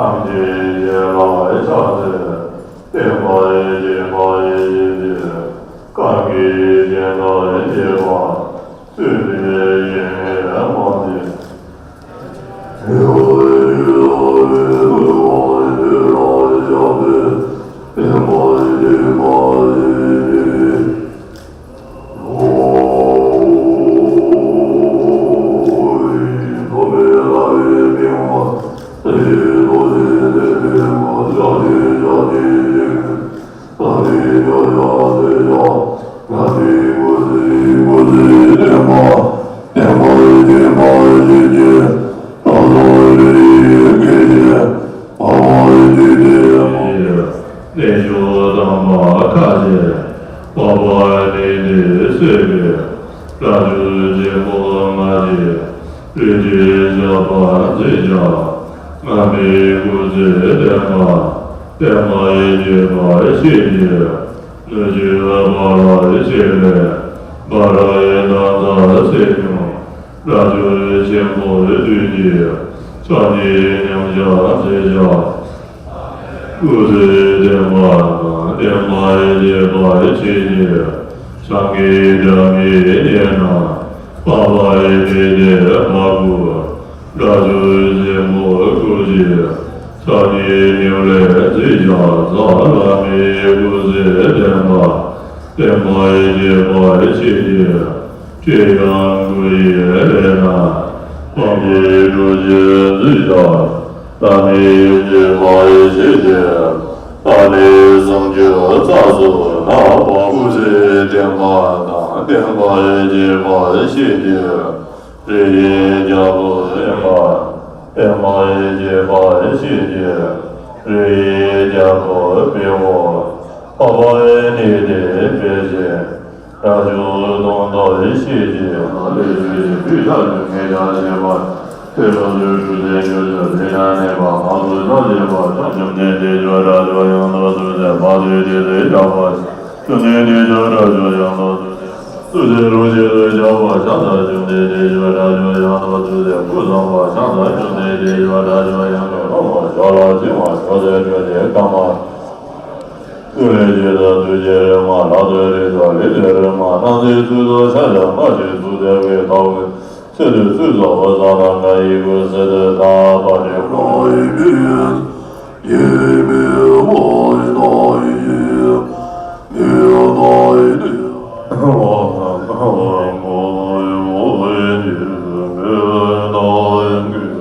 ཐམས་ཅད་ཡན་ལག་ཕྱག་འཚལ། བསྟན་པ་ཡི་བྱེད་པ་ཡི་ཡེ་ཤེས། གང་གིས་བྱས་ན་བྱེད་པ། བསོད་ནམས་ཡེ་ནས་མ་བྱས། ལས་མཆོག་དམ་པ་ཁ་ཅིག། འཕགས་པ་ནི་འདི་བསོད་པའི། སྒྲ་ཆོས་ཆེན་པོ་ལྔ་ཅིག། རིགས་ཀྱི་ཆགས་པ་འཛིན་བྱ། སྔ་མའི་སྐུ་ཚེ་བསྟན་པ། བསྟན་པ་ཡི་བྱེད་པ་ཤེས་ཀྱི། སྣོད་བཅུད་སྦ་ར་ཡི་ཕྱེད་ལས། སྦ་ར་ཡི་དམ་རྫས་ཚད་མྱོང་། སྒྲ་ཆོས་ཆེན་པོ་བདུན་གྱི། ཕྱག་རྒྱའི་མཉམ་གཞག་མཛད་བྱ། སྐུ་ཚེ་བརྟན་པ་དང་བརྟན་པ་ཡི་བྱེད་པ་ཤེས་ཀྱི། སངས་རྒྱས་རྒྱ་མིའི་གནས་ན། འཕགས་པ་ཡི་ཐེག་མཆོག་འཕགས་སྐུ། སྒྲ་ཆོས་ཆེན་པོ་སྐུ་བཞི། ཕྱག་རྒྱའི་མཉམ་ལས་མཛད་བྱ་རྩ་བླ་མའི་སྐུ་ཚེ་བརྟན་པ། བརྟན་པ་ཡི་བྱེད་པ་ཤེས་ཀྱི། ཁྲི་ཡང་སྐུ་ཡི་ལས་ན། སངས་རྒྱས་སྐུ་བཞི་མཛད་བྱ། བླ་མའི་བྱེད་པ་ཤེས་ཀྱི། ཏཱ་ལའི་སུམ་ཅུ་རྩ་གསུམ་ནག་པོ། སྐུ་ཚེ་བརྟན་པ་དང་བརྟན་པ་ཡི་བྱེད་པ་ཤེས་ཀྱི། རིགས་ཀྱི་རྒྱལ་པོ་དཔལ་འབར། དཔལ་འབར་ཡི་བྱེད་པ་ཤེས་ཀྱི། རིགས་ཀྱི་རྒྱལ་པོ་དཔལ་བོ། འཕགས་པ་ཡི་གནས་བརྟན་དཔལ་ཆེན། སྒྲ་ཆོས་དོན་དག་ཡེ་ཤེས་ཀྱི། ལས་ཀྱི་བུ་ཆགས་ཀྱི་ངེས་ཀྱང་བྱེད་པ། དེ་ལ་ལུས་གྲུབ་ལས་གྱུར་ཅིང་དེ་ཡང་གནས་པ། ང་ཚོ་ཆགས་བྱེད་པ། བཅོམ་ལྡན་འདས་ཀྱིས་སྒྲ་ཆོས་ཡང་དག་ཐོས་ཏེ། བ་དེ་དེ་ལས་བསྐྱབས་པ། བཅོམ་ལྡན་འདས་ཀྱིས་སྒྲ་ཆོས་ཡང་དག་ཐོས་ཏེ། སུ་དེ་རུ་ཞིག་ཏུ་བསྐྱབས་པ་ཤ་སྟག་བཅོམ་ལྡན་འདས་ཀྱིས་སྒྲ་ཆོས་ཡང་དག་ཐོས་ཏེ། སྐུ་གསུངས་པ་ཤ་སྟག་བཅོམ་ལྡན་འདས་ཀྱིས་སྒྲ་ཆོས་ཡང་དག་ཐོས་པ། ཞལ་ལག་མཆིལ་མ་ཞོ་ཟས་སྤྲོས་ཏེ་བསྐམས་པ། སྐུ་ལས་ཆེས་ཐོབ་ཐུགས་ཀྱི་རེག་མ་ལག་ཏུ་རེག་ཙམ་ལུས་ཀྱི་རེག་མ། སྣང་སྲིད་ཚོགས་རྫོགས་ཤ་ཞབས་སྔ་ཕྱི་ཚུལ་དེ་བས་ལྟ་བུ། ཚུལ་དུ་ཚུལ་སོགས་པ་བཟང་དང་དགའ་ཡི་གུས་སེ་དུ་ཐ་པ་ཏི་ཀློ་ཡི་ཡི་མི་བ་ཡི་ན་ཡི་ཡི་ཡི་ན་ཡི་ནི་བ་ན་བ་མོ་ཡི་མོ་ཡི་ནི་མི་ན་ཡི་གི།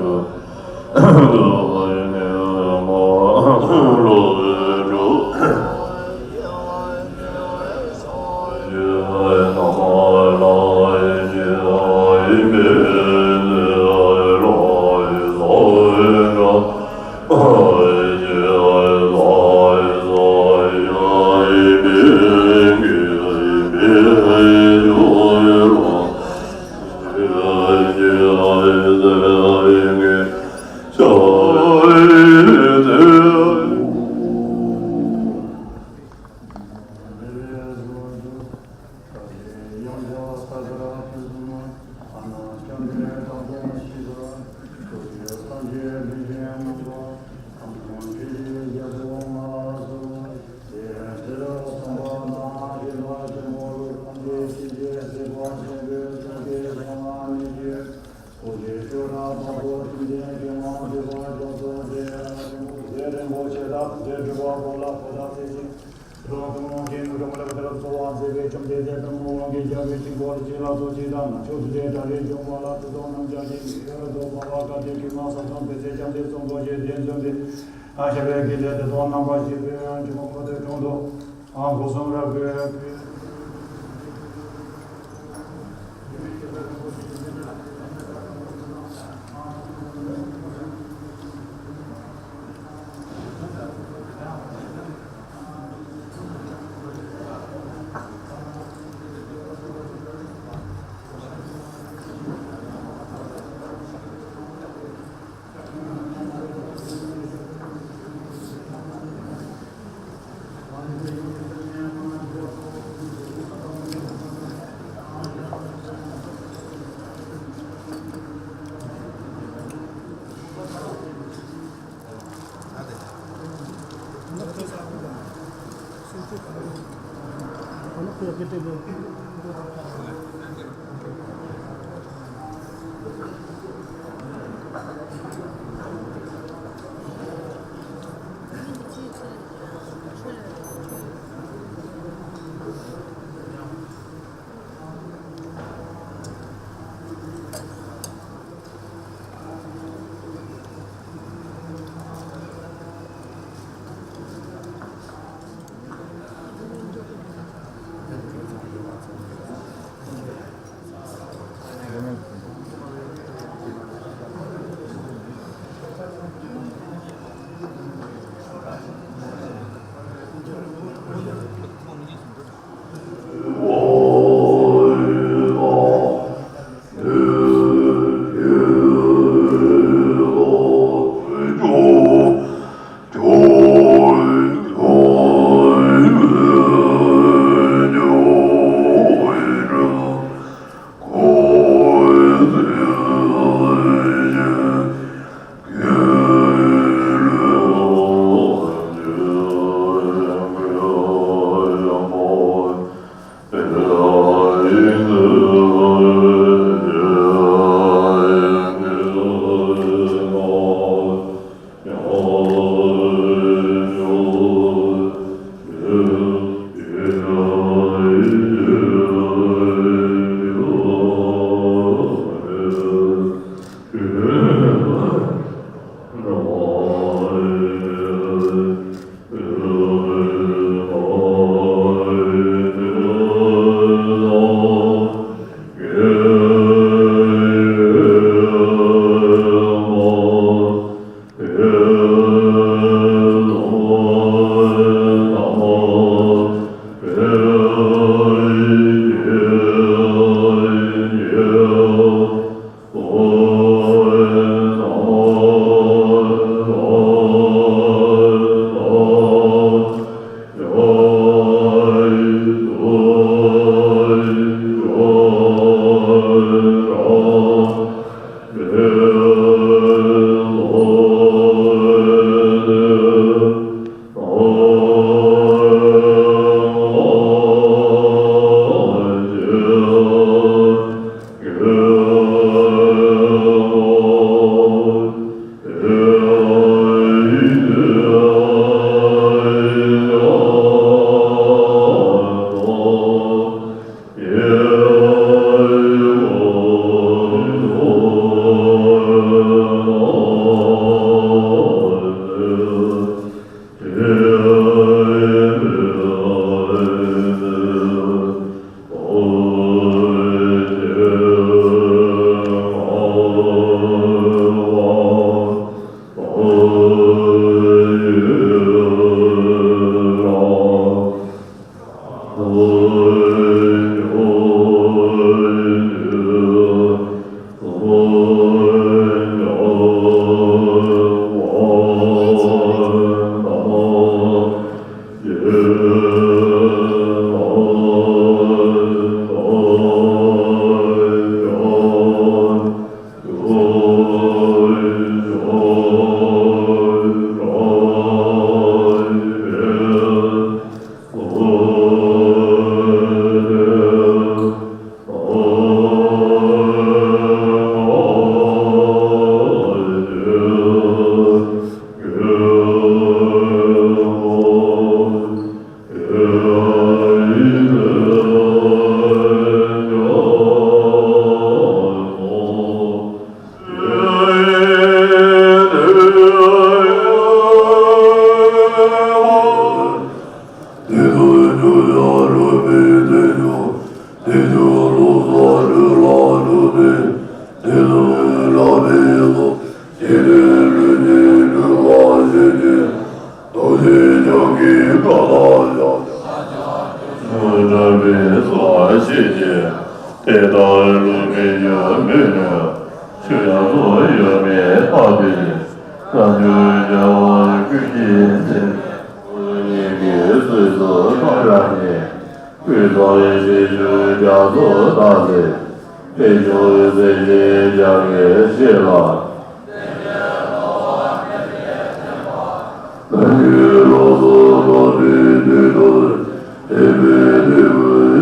དེ་ལྟར་ལུགས་མི་ཉམས་མེད་ནས། ཆོས་ཡོངས་སུ་གཡོ་མེད་རྟག་ཏུ་བྱེད། བསམ་བརྗོད་བྱ་བ་ཀུན་གྱི་ཚེ། ཉིད་ཀྱི་གསོས་སུ་འཁོར་བ་ཉིད། ཀུན་རྫོབ་ཤེས་བཅུ་རྒྱ་མཚོ་ལྟ་བུའི། དཔེ་བྱུང་སེམས་ཅན་རྒྱ་ཆེར་བཤད་ལ། བདག་གི་ལོགས་སུ་རྟོག་པའི་དུས་སུ། དེ་བས་དེ་བས་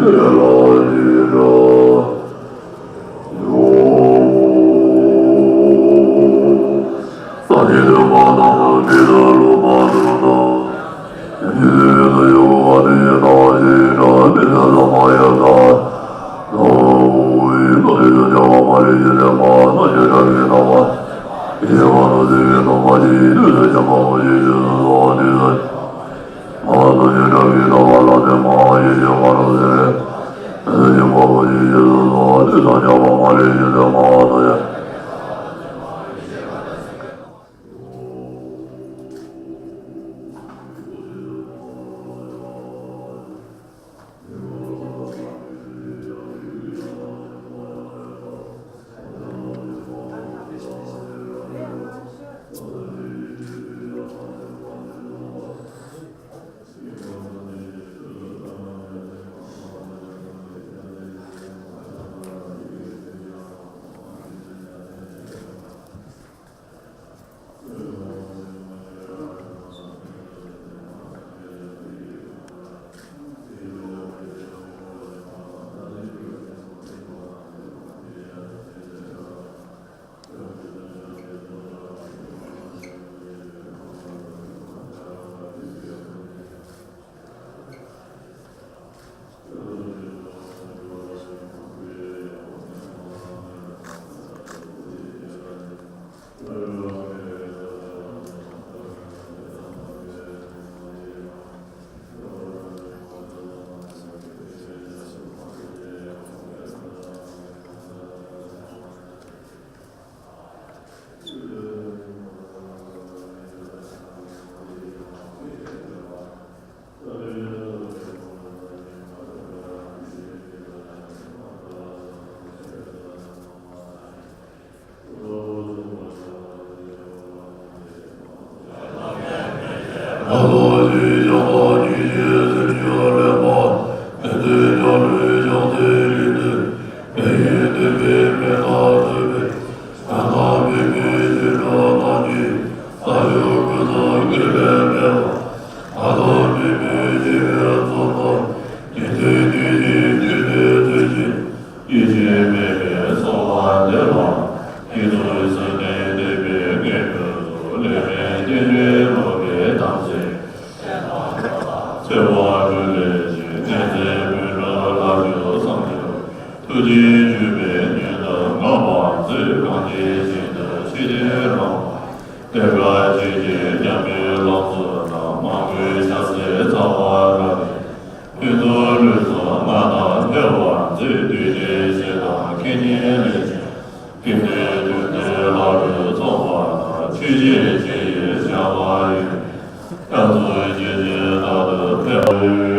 ཐུགས་རྗེ་ཆུད་པའི་ཉེན་ལྟ་ངག་དབང་ཚེ་གང་དེ་བཞིན་དུ་ཤེས་ལྡན་རང་དབང་། བསྟན་པ་ཆོས་ཀྱི་ཉམས་པའི་ལམ་སྲོལ་དང་། མང་པོའི་ཕྱག་འཚལ་ཚངས་པ་རབ་ཏུ། ཕུན་ཚོགས་ལུས་སུ་མངའ་ཐང་འཕེལ་བར་མཛོད། བདུད་སྡེ་བཞི་དང་ཁེ་ཉེན་ལས་བྱེད། ཀུན་ནས་བདུད་འདུལ་ལྷ་རུ་ཚོགས་པ་དང་། ཆོས་བཞིན་གཤེགས་ཡི་ཞབས་ལ་གཡོན་པས། སྐྱབས་སུ་མཆི་ཞིང་རྟག་ཏུ་ཕེབས།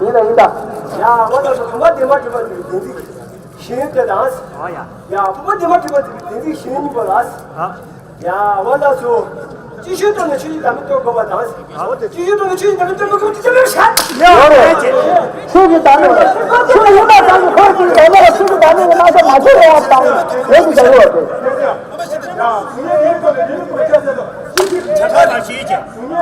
ཡིན་ད་ཡིན་ད། ཡ་འོ་ད་བུམ་པ་བདེ་མ་གྲུབ་པ་དེ་བདེན་ཚིག་གཞན་དེ་དང་། ཡ་བུམ་པ་བདེ་མ་གྲུབ་པ་དེ་བདེན་ཚིག་གཞན་གཉིས་པ་ལ། ཡ་འོ་ད་སོ། ཅི་ཞིག་རྟོགས་ནས་ཆོས་ཀྱི་བདག་མེད་རྟོགས་དགོས་པ་དང་། ཅི་ཞིག་རྟོགས་ནས་ཆོས་ཀྱི་བདག་མེད་རྟོགས་དགོས་པ་དེ་ཅི་ལ་ཤར། ཡོད་རེད། ཆོས་ཀྱི་བདག་མེད་ཆོས་ཀྱི་ཡིན་པ་དང་གི་ཧོར་གྱི་ལས་ལ་ཆོས་ཀྱི་བདག་མེད་ཀྱི་རྣམ་གཞག་མ་བྱེད་རོགས་དང་ཡོད་ཀྱི་འདུག་ཡོད་རེད། ཆ་ཚང་ཞིག་བྱས། ཨེ།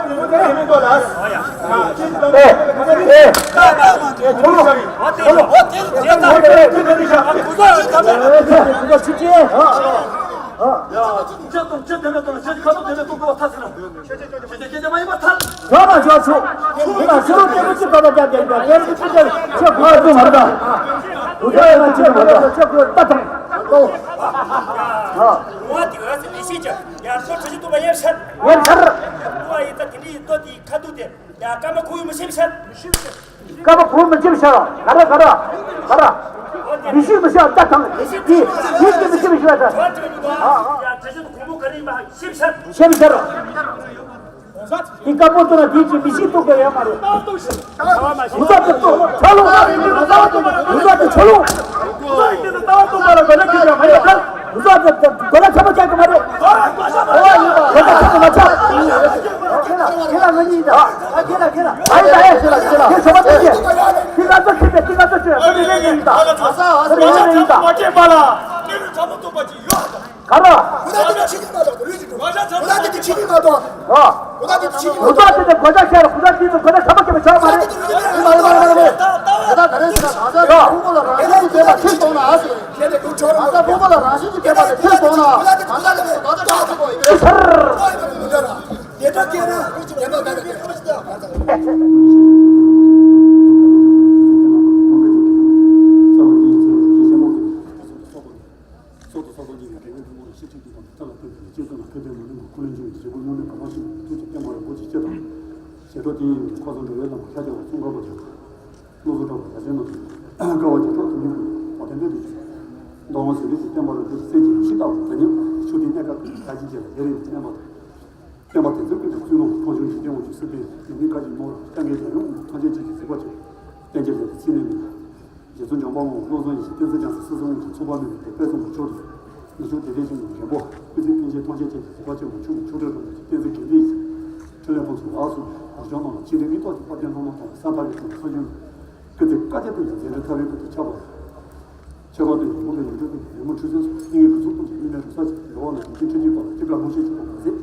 ཨེ། ཨ། ལུང་བ་དེ་ག་ཟེར་ལས་ཤེས་ཀྱི་ཡར་ཐོག་ཁྲི་ཆུ་སྟོན་པ་ཡབ་ཤར། ཡབ་ཤར། ལུང་བ་ཡིན་ད་དེ་འདྲའི་ཡིན་ཏོ་དེའི་ཁ་ཐུག་དེ་ཡར་ཀརྨ་ཁོ་ཡུལ་མི་ཤེས་ཤར། ཀརྨ་ཁོ་ཡུལ་མི་ཤེས་ཤར། ག་ར་ག་ར་ག་ར། མི་ཤེས་མི་ཤར་ད་དང་དེ་དེ་དེ་མི་ཤེས་མི་ཤར་ད། ཨ་ཨ། ཡར་ཁྲི་ཆུ་གོང་པོ་ག་རེ་ཡིན་པ་ཤེས་ཤར། ཤེས་ཤར། དེ་དཀར་པོ་ཏོ་ན་དེ་ཅི་མི་ཤེས་ཏོ་ག་ཡ་མ་རེད། བཟའ་དེ་ཏོ་ཆ་ལུང་། བཟའ་དེ་ཆ་ལུང་། བཟའ་དེ་གོ་ལ་ཁྱབ་པ་ཆགས་ཀྱི་མ་རེད། གོ་ལ་ཁྱབ་པ་མ་ཆགས། ཁྱེད་ལ་ཁྱེད་ལ་ང་གཉིས་ད། ཁྱེད་ལ་ཁྱེད་ལ། ཨ་ཡི་ད་ཨེ་ཁྱེད་ལ་ཁྱེད་ལ། ཁྱེད་ཆོག་པ་ཐུབ་ཀྱི། དེ་ང་ཚོ་ཁྱེད་པས་དེ་ང་ཚོ་ཁྱེད་པས་དེ་རེ་རེ་ཡིན་ད། དེ་རེ་རེ་ཡིན་ད། ག་རེ། ཁོ་ད་དེ་ཕྱི་ཉིན་མ་གཏོགས་རུས་ཀྱི་འགྲོ། ཁོ་ད་དེ་ཕྱི་ཉིན་མ་གཏོགས། ཨ། ཁོ་ད་དེ་ཕྱི་ཉིན་མ་གཏོགས། ཁོ་ད་དེ་དེ་གོ་ཆ་ཁྱེར། ཁོ་ད་དེ་དེ་གོ་ཆ་ཁ་པ་ཁྱེར་བ་ཆགས་མ་རེད། མ་རེད་མ་རེད་མ་རེད། ཁོ་ད་ག་རེ་ཟེར་ན་གང་ཟག་ཕུང་པོ་ལ་རང་བཞིན་གྱིས་སྐྱེས་པ་ཁྱེར་སོང་ན་ཨ་ཟེར། གང་ཟག་ཕུང་པོ་ལ་རང་བཞིན་གྱིས་སྐྱེས་པ་དེ་ཁྱེར་སོང་ན་གང་ཟག་དེ་ཚོ་གང་ཟག་ཆགས་ཐུབ་པ་ཡིན་པས། སོགས་དང་སོགས་པ་གཉིས་ཀྱི་དགེ་བའི་ཕུང་པོ་ལ་ཤེས་བྱེད་ཀྱི་དང་ཐབས་ལ་བརྟེན་ཏེ་ལ་སྤྱིར་བཏང་ལ་ཁ་ཏོན་པའི་ལ་སྤྱིར་བཏང་ལ་ཁ་ཏོན་མ་ནུས་པ་ཁོ་ལན་ཆུང་བའི་བྱེད་སྒོ་སྨྱུང་གནས་གང་མང་ཞིག་ཐུགས་ཀྱི་བསྟན་པ་རིན་པོ་ཆེ་སྤྱི་དང་། ཞེ་དྲག་དེ་ཡིན་ཁོ་ཚོ་འགྲོ་བའི་ལམ་ཤར་རྒྱག་པ་གསུང་དཀའ་བ་བྱ། བློ་བཟོ་གྲགས་པ་རྒྱ་ཆེན་མ་དང་། དཀའ་བ་བྱེ་བྲག་ཏུ་མི་དགོས་པ་དེ་འདྲ་དེ་བྱུང་། མདོ་དབང་ཟེར་བའི་བསྟན་པ་ལ་འདི་སེམས་ཀྱི་ཡེ་ཤེས་ལྟ་བུ་དེ་ནི་ཆུ་ཐིགས་གནས་སྐབས་ཀྱི་ལྷ་ཆེན་བཅས་ལ་ཡ་རབས་ཀྱི་བསྟན་པ་དང་། བསྟན་པ་དེ་ཚོའི་ཀུན་ཏུ་བཙུན་མོ་མཐོང་ཆུང་འཇིག་རྟེན་དབང་ཕྱུག་སྲིད་པའི་ཡུལ་མི་བཀའ་བརྒྱུད་མོར་གཏན་འཁེལ་རྒྱལ་ཡོངས་ཀྱི་ཐམས་ཅད་ཅིག་གི་གཟིགས་པ་ཆེ། བསྟན་འགྱུར་ལས་ཚིག་ནས་མིན། རྗེ་བཙུན་འཇམ་དཔལ་དབང་བློ་བཟང་ཡེ་ཤེས་བསྟན་འཛིན་རྒྱ་མཚོ་སྲིད་གསུམ་དབང་གི་མཚུངས་པ་མེད་པའི་དཔལ་བཟང་པོ་མཆོག་དང་། མི་ཆུང་དེ་འདྲའི་ཞིང་གི་རྒན་པོ་སྐུ་ཚེ་ཕན་ཆད་ཐམས་ཅད་ཅན་གྱི་གཟིགས་པ་ཆེན་པོ་མཆོག་གི་མཆོག་སྤྲུལ་རིན་པོ་ཆེ་བསྟན་འཛིན་དགེ་འདུན་ཡེ་ཤེས་འཕྲིན་ལས་ཕུན་ཚོགས་ལགས་སུ་གོ་ཆོག་གནང་ལ་ཕྱི་དྲིལ་མིག་ཏོག་གི་དཔལ་ལྡན་སློབ་མ་དང་ས་ཐག་རིང་པོ་ནས་གསོ་སྐྱོང་སྐུ་ཚེ་བསྐལ་བརྒྱར་བརྟན་ཅིང་མཛད་འཕྲིན་མཐའ་དབུས་ཀུན་ཏུ་ཁྱབ་པ། ཁྱད་པར་དུ་ཡོད་མུན་པའི་ཡུལ་གྲུ་ཀུན་ཏུ་ཡོད་མུན་འཁྲུལ་སེལ་སོགས་སྙིང་གའི་གུ་ཚུགས་ཀུན་ཏུ་སྨིན་མེད་རུ་ས་ཆེ་འགྲོ་བ་ལ་ཡིད་ཀྱི་འཕྲིན་ལས་པ་ལ་ཅི་དགར་མུ་ཤེས་ཆུ་བོ་མ་ཟད།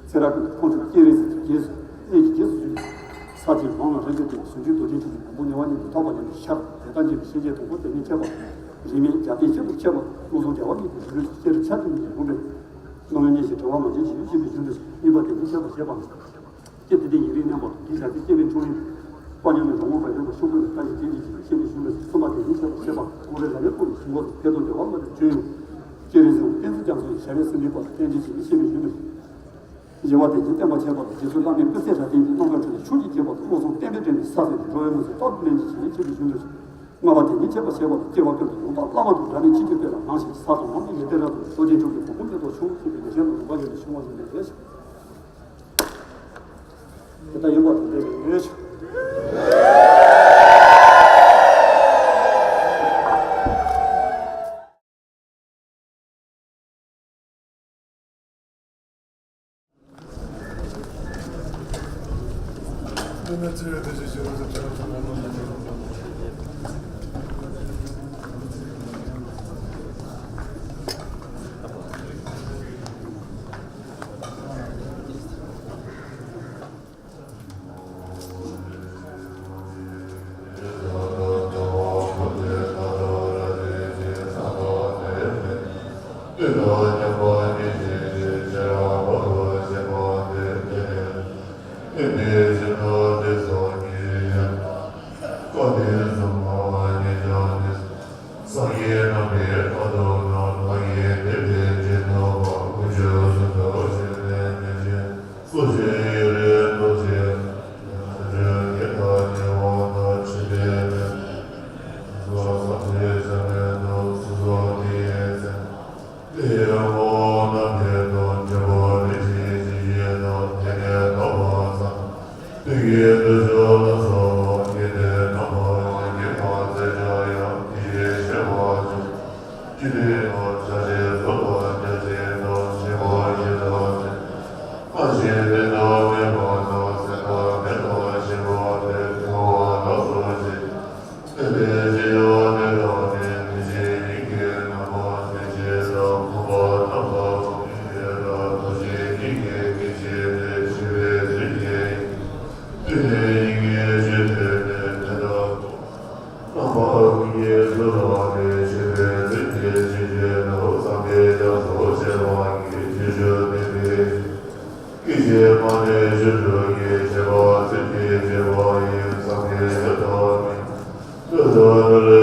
ཚེ་རབས་ཀུན་ཏུ་ཁོང་ཁྲོ་སྐྱེ་རེ་ཟིན་གྱི་རྗེས་སུ་གནས་ཀྱི་རྗེས་སུ་བཟུང་། ས་ཆེན་གང་ལ་རིམ་གྱིས་བསྟན་ཟུང་འཇུག་རྡོ་རྗེ་འཆང་གི་མགོན་པོ་ཉེ་བ་ཉིད་དུ་ཐོབ་པ་ཉིད་ཀྱི་ཤར་དེ་ལྟར་འབྱེད་པའི་ཤེས་བྱའི་དོན་ཁོ་དེ་ཉིད་ཁྱད་པར་རིས་མེད་རྒྱ་སྟེང་ཤིན་ཏུ་ཁྱད་པར་བློ་བཟང་རྒྱལ་བ་ཉིད་ཀྱི་རིགས་ལུས་ཤེར་ཕྱིན་ཉིད་ཀྱི་ལུང་པས། སྣང་བའི་གཉེན་བཤེས་གྲོལ་བ་མ་བྱས་ཤིང་ཡིད་ཆེས་པའི་གཞུང་དུ་གཉིས་པ་དེ་ཉིད་ཁྱད་པར་བྱེད་པ། སྐྱེ་དེ་དེ་ཡིན་རིགས་མཉམ་པ་དང་དེའི་བྱ་ཚིག་སྐྱེ་བའི་འཁྲུངས་ཡུལ། དཔའ་ཉམས་མེད་ལོ་ངོ་བར་ཡོད་པ་ཤོག་གུ་ལ་བཀྲ་ཤིས་རྟེན་གྱི་ཞིང་ཤེས་པའི་གཞུང་ལ་གསུམ་པ་དེ་ཉིད་ཁྱད་པར་བྱེད་པ། ཀུན་རེ་ལ་ལས་ཀུན་ལ་ཞིང་འཁོར་དུ་ཕེབས་དོན་བདེ་བ་ལ་རེ་བཅོལ་ཡོང་། སྤྱིར་རིགས་གཟིགས་བསྟན་འཛིན་རྒྱ་མཚོ་ཡི་ཞབས་པད་སྲིད་མཐའི་བར་དུ་བརྟན་ཅིང་ཞིང་ཤེས་པའི་གཞུང་ལ། བཞི་པ་དེ་ཉིད་བསྟན་པ་ཁྱད་པར་དུ་རྗེ་བཙུན་བླ་མའི་སྐུ་ཚེ་རབ་བརྟན་གྱི་རྣམ་ཐར་ཁྲོད་ནས་ཤུགས་ཀྱིས་རྒྱས་པ་དང་བློ་བཟང་བསྟན་པའི་སྒྲོན་མེ་ས་ཟེར་ཏེ་འགྲོ་བའི་མུན་སེལ་སྟོབས་ལྡན་གྱི་ཞིང་ཤེས་པའི་གཞུང་ལ། ལྔ་པ་དེ་ཉིད་ཁྱད་པར་ཤེས་པ་དང་སྐྱེ་བ་ཀུན་ཏུ་ཡོངས་དག་བླ་མ་དང་འདྲ་ནས་ཆིག་ཏུ་སྤེལ་ལ་ནང་བཞིན་ས་དང་ལམ་དུ་ཡོད་དེ་རབ་ཏུ་རྡོ་རྗེ་འཆང་གི་གོ་འཕང་མྱུར་ཐོབ་ཤོག་ཅེས་པའི་ལེགས་བཤད་ལ་ལུང་པ་ཡོད་པའི་ཤིང་བ་ཞིག་ལས་རེད། དེ་ལྟར་ཡིན་པ་དང་འབྲེལ་བའི་ཡོད། སངས་རྒྱས་རྣམ་པའི་བཀའ་ཐོབ་ན། བདག་གིས་དེ་འདྲའི་རྗེས་ཐོབ་པ། དཀོན་མཆོག་གསུམ་དུ་ཞེན་པའི་མི་བྱེད། སོ་སྐྱེའི་ཡུལ་ལས་ལྡོག་ཕྱིར། ཡང་དག་ཉེ་བར་འདོད་ཆེན་པོའི་མི། སོ་སོ་བསམ་གཏན་བྱ་མིན་འདུག་སོ་སོ་དེ་ཡི་ཚེ། དེ་ཡང་འོ་ན་དེ་དང་འབྲས་བུ་མི་འབྱེད་ཅིང་ཡིན་ནོ། དེ་ནས་ལྡོག་པར་བསམ། དེ་གའི་འདོད་ཆགས་ལ་སོགས་པ་སྐྱེས་ཏེ་རྣམ་པར་ཤེས་ཀྱི་ཁམས་ཚད་ཀྱང་ཡང་དེ་བཞིན་གཤེགས་པ་མཆོག་ཅི་ནས་ཀྱང་ཆ་ཤས་གསུམ་དང་རྒྱ་ཆེན་དང་ཞི་བ་ཞེས་བྱ་སྟེ། ལྷ་ཞེས་དེ་དག་མེད་པ་དང་སེམས་དཔའ་མེད་པ་ཞེས་པ་དེ་ཐལ་བ་ལ་སོགས་ཀྱི། དེ་ལས་ཅི་ཡང་མེད་པ་ནི་དེ་བཞིན་ཉིད་ཀྱི་རྣམ་པ་ཐམས་ཅད་དང་མཁའ་པ་རྣམ་པ་ཀུན་ཏུ་མེད་པ་ཐམས་ཅད་ཉིད་ཀྱི་སྐད་ཅིག་ནི་ཤེས་པའི་ཚུལ་གྱིས། དེ་ནི་ཉིད་ཀྱི་ཆོས་ཐོས་ནས་དེ་དག་རྣམ་པ་ཀུན་གྱི་ཚུལ་ལ་ནི་ཤེས་པའི་ཚུལ་གྱིས་ཇི་སྐད་དུ་བསམ་པའི་རྒྱ་མཚོ་ཆེ་བ་ཉིད་ཀྱི་ཆོས་ཐོས་པའི་ཕྱིར། སྐད་ཅིག་མ་ནས་ཆོས་དྲུག་གི་ཁྱད་པར་ཚུལ་གྱིས་འབྱེད་པ་ཡི་སངས་རྒྱས་ཡོད་དོ། ལུས་དང་ལུས་ལས་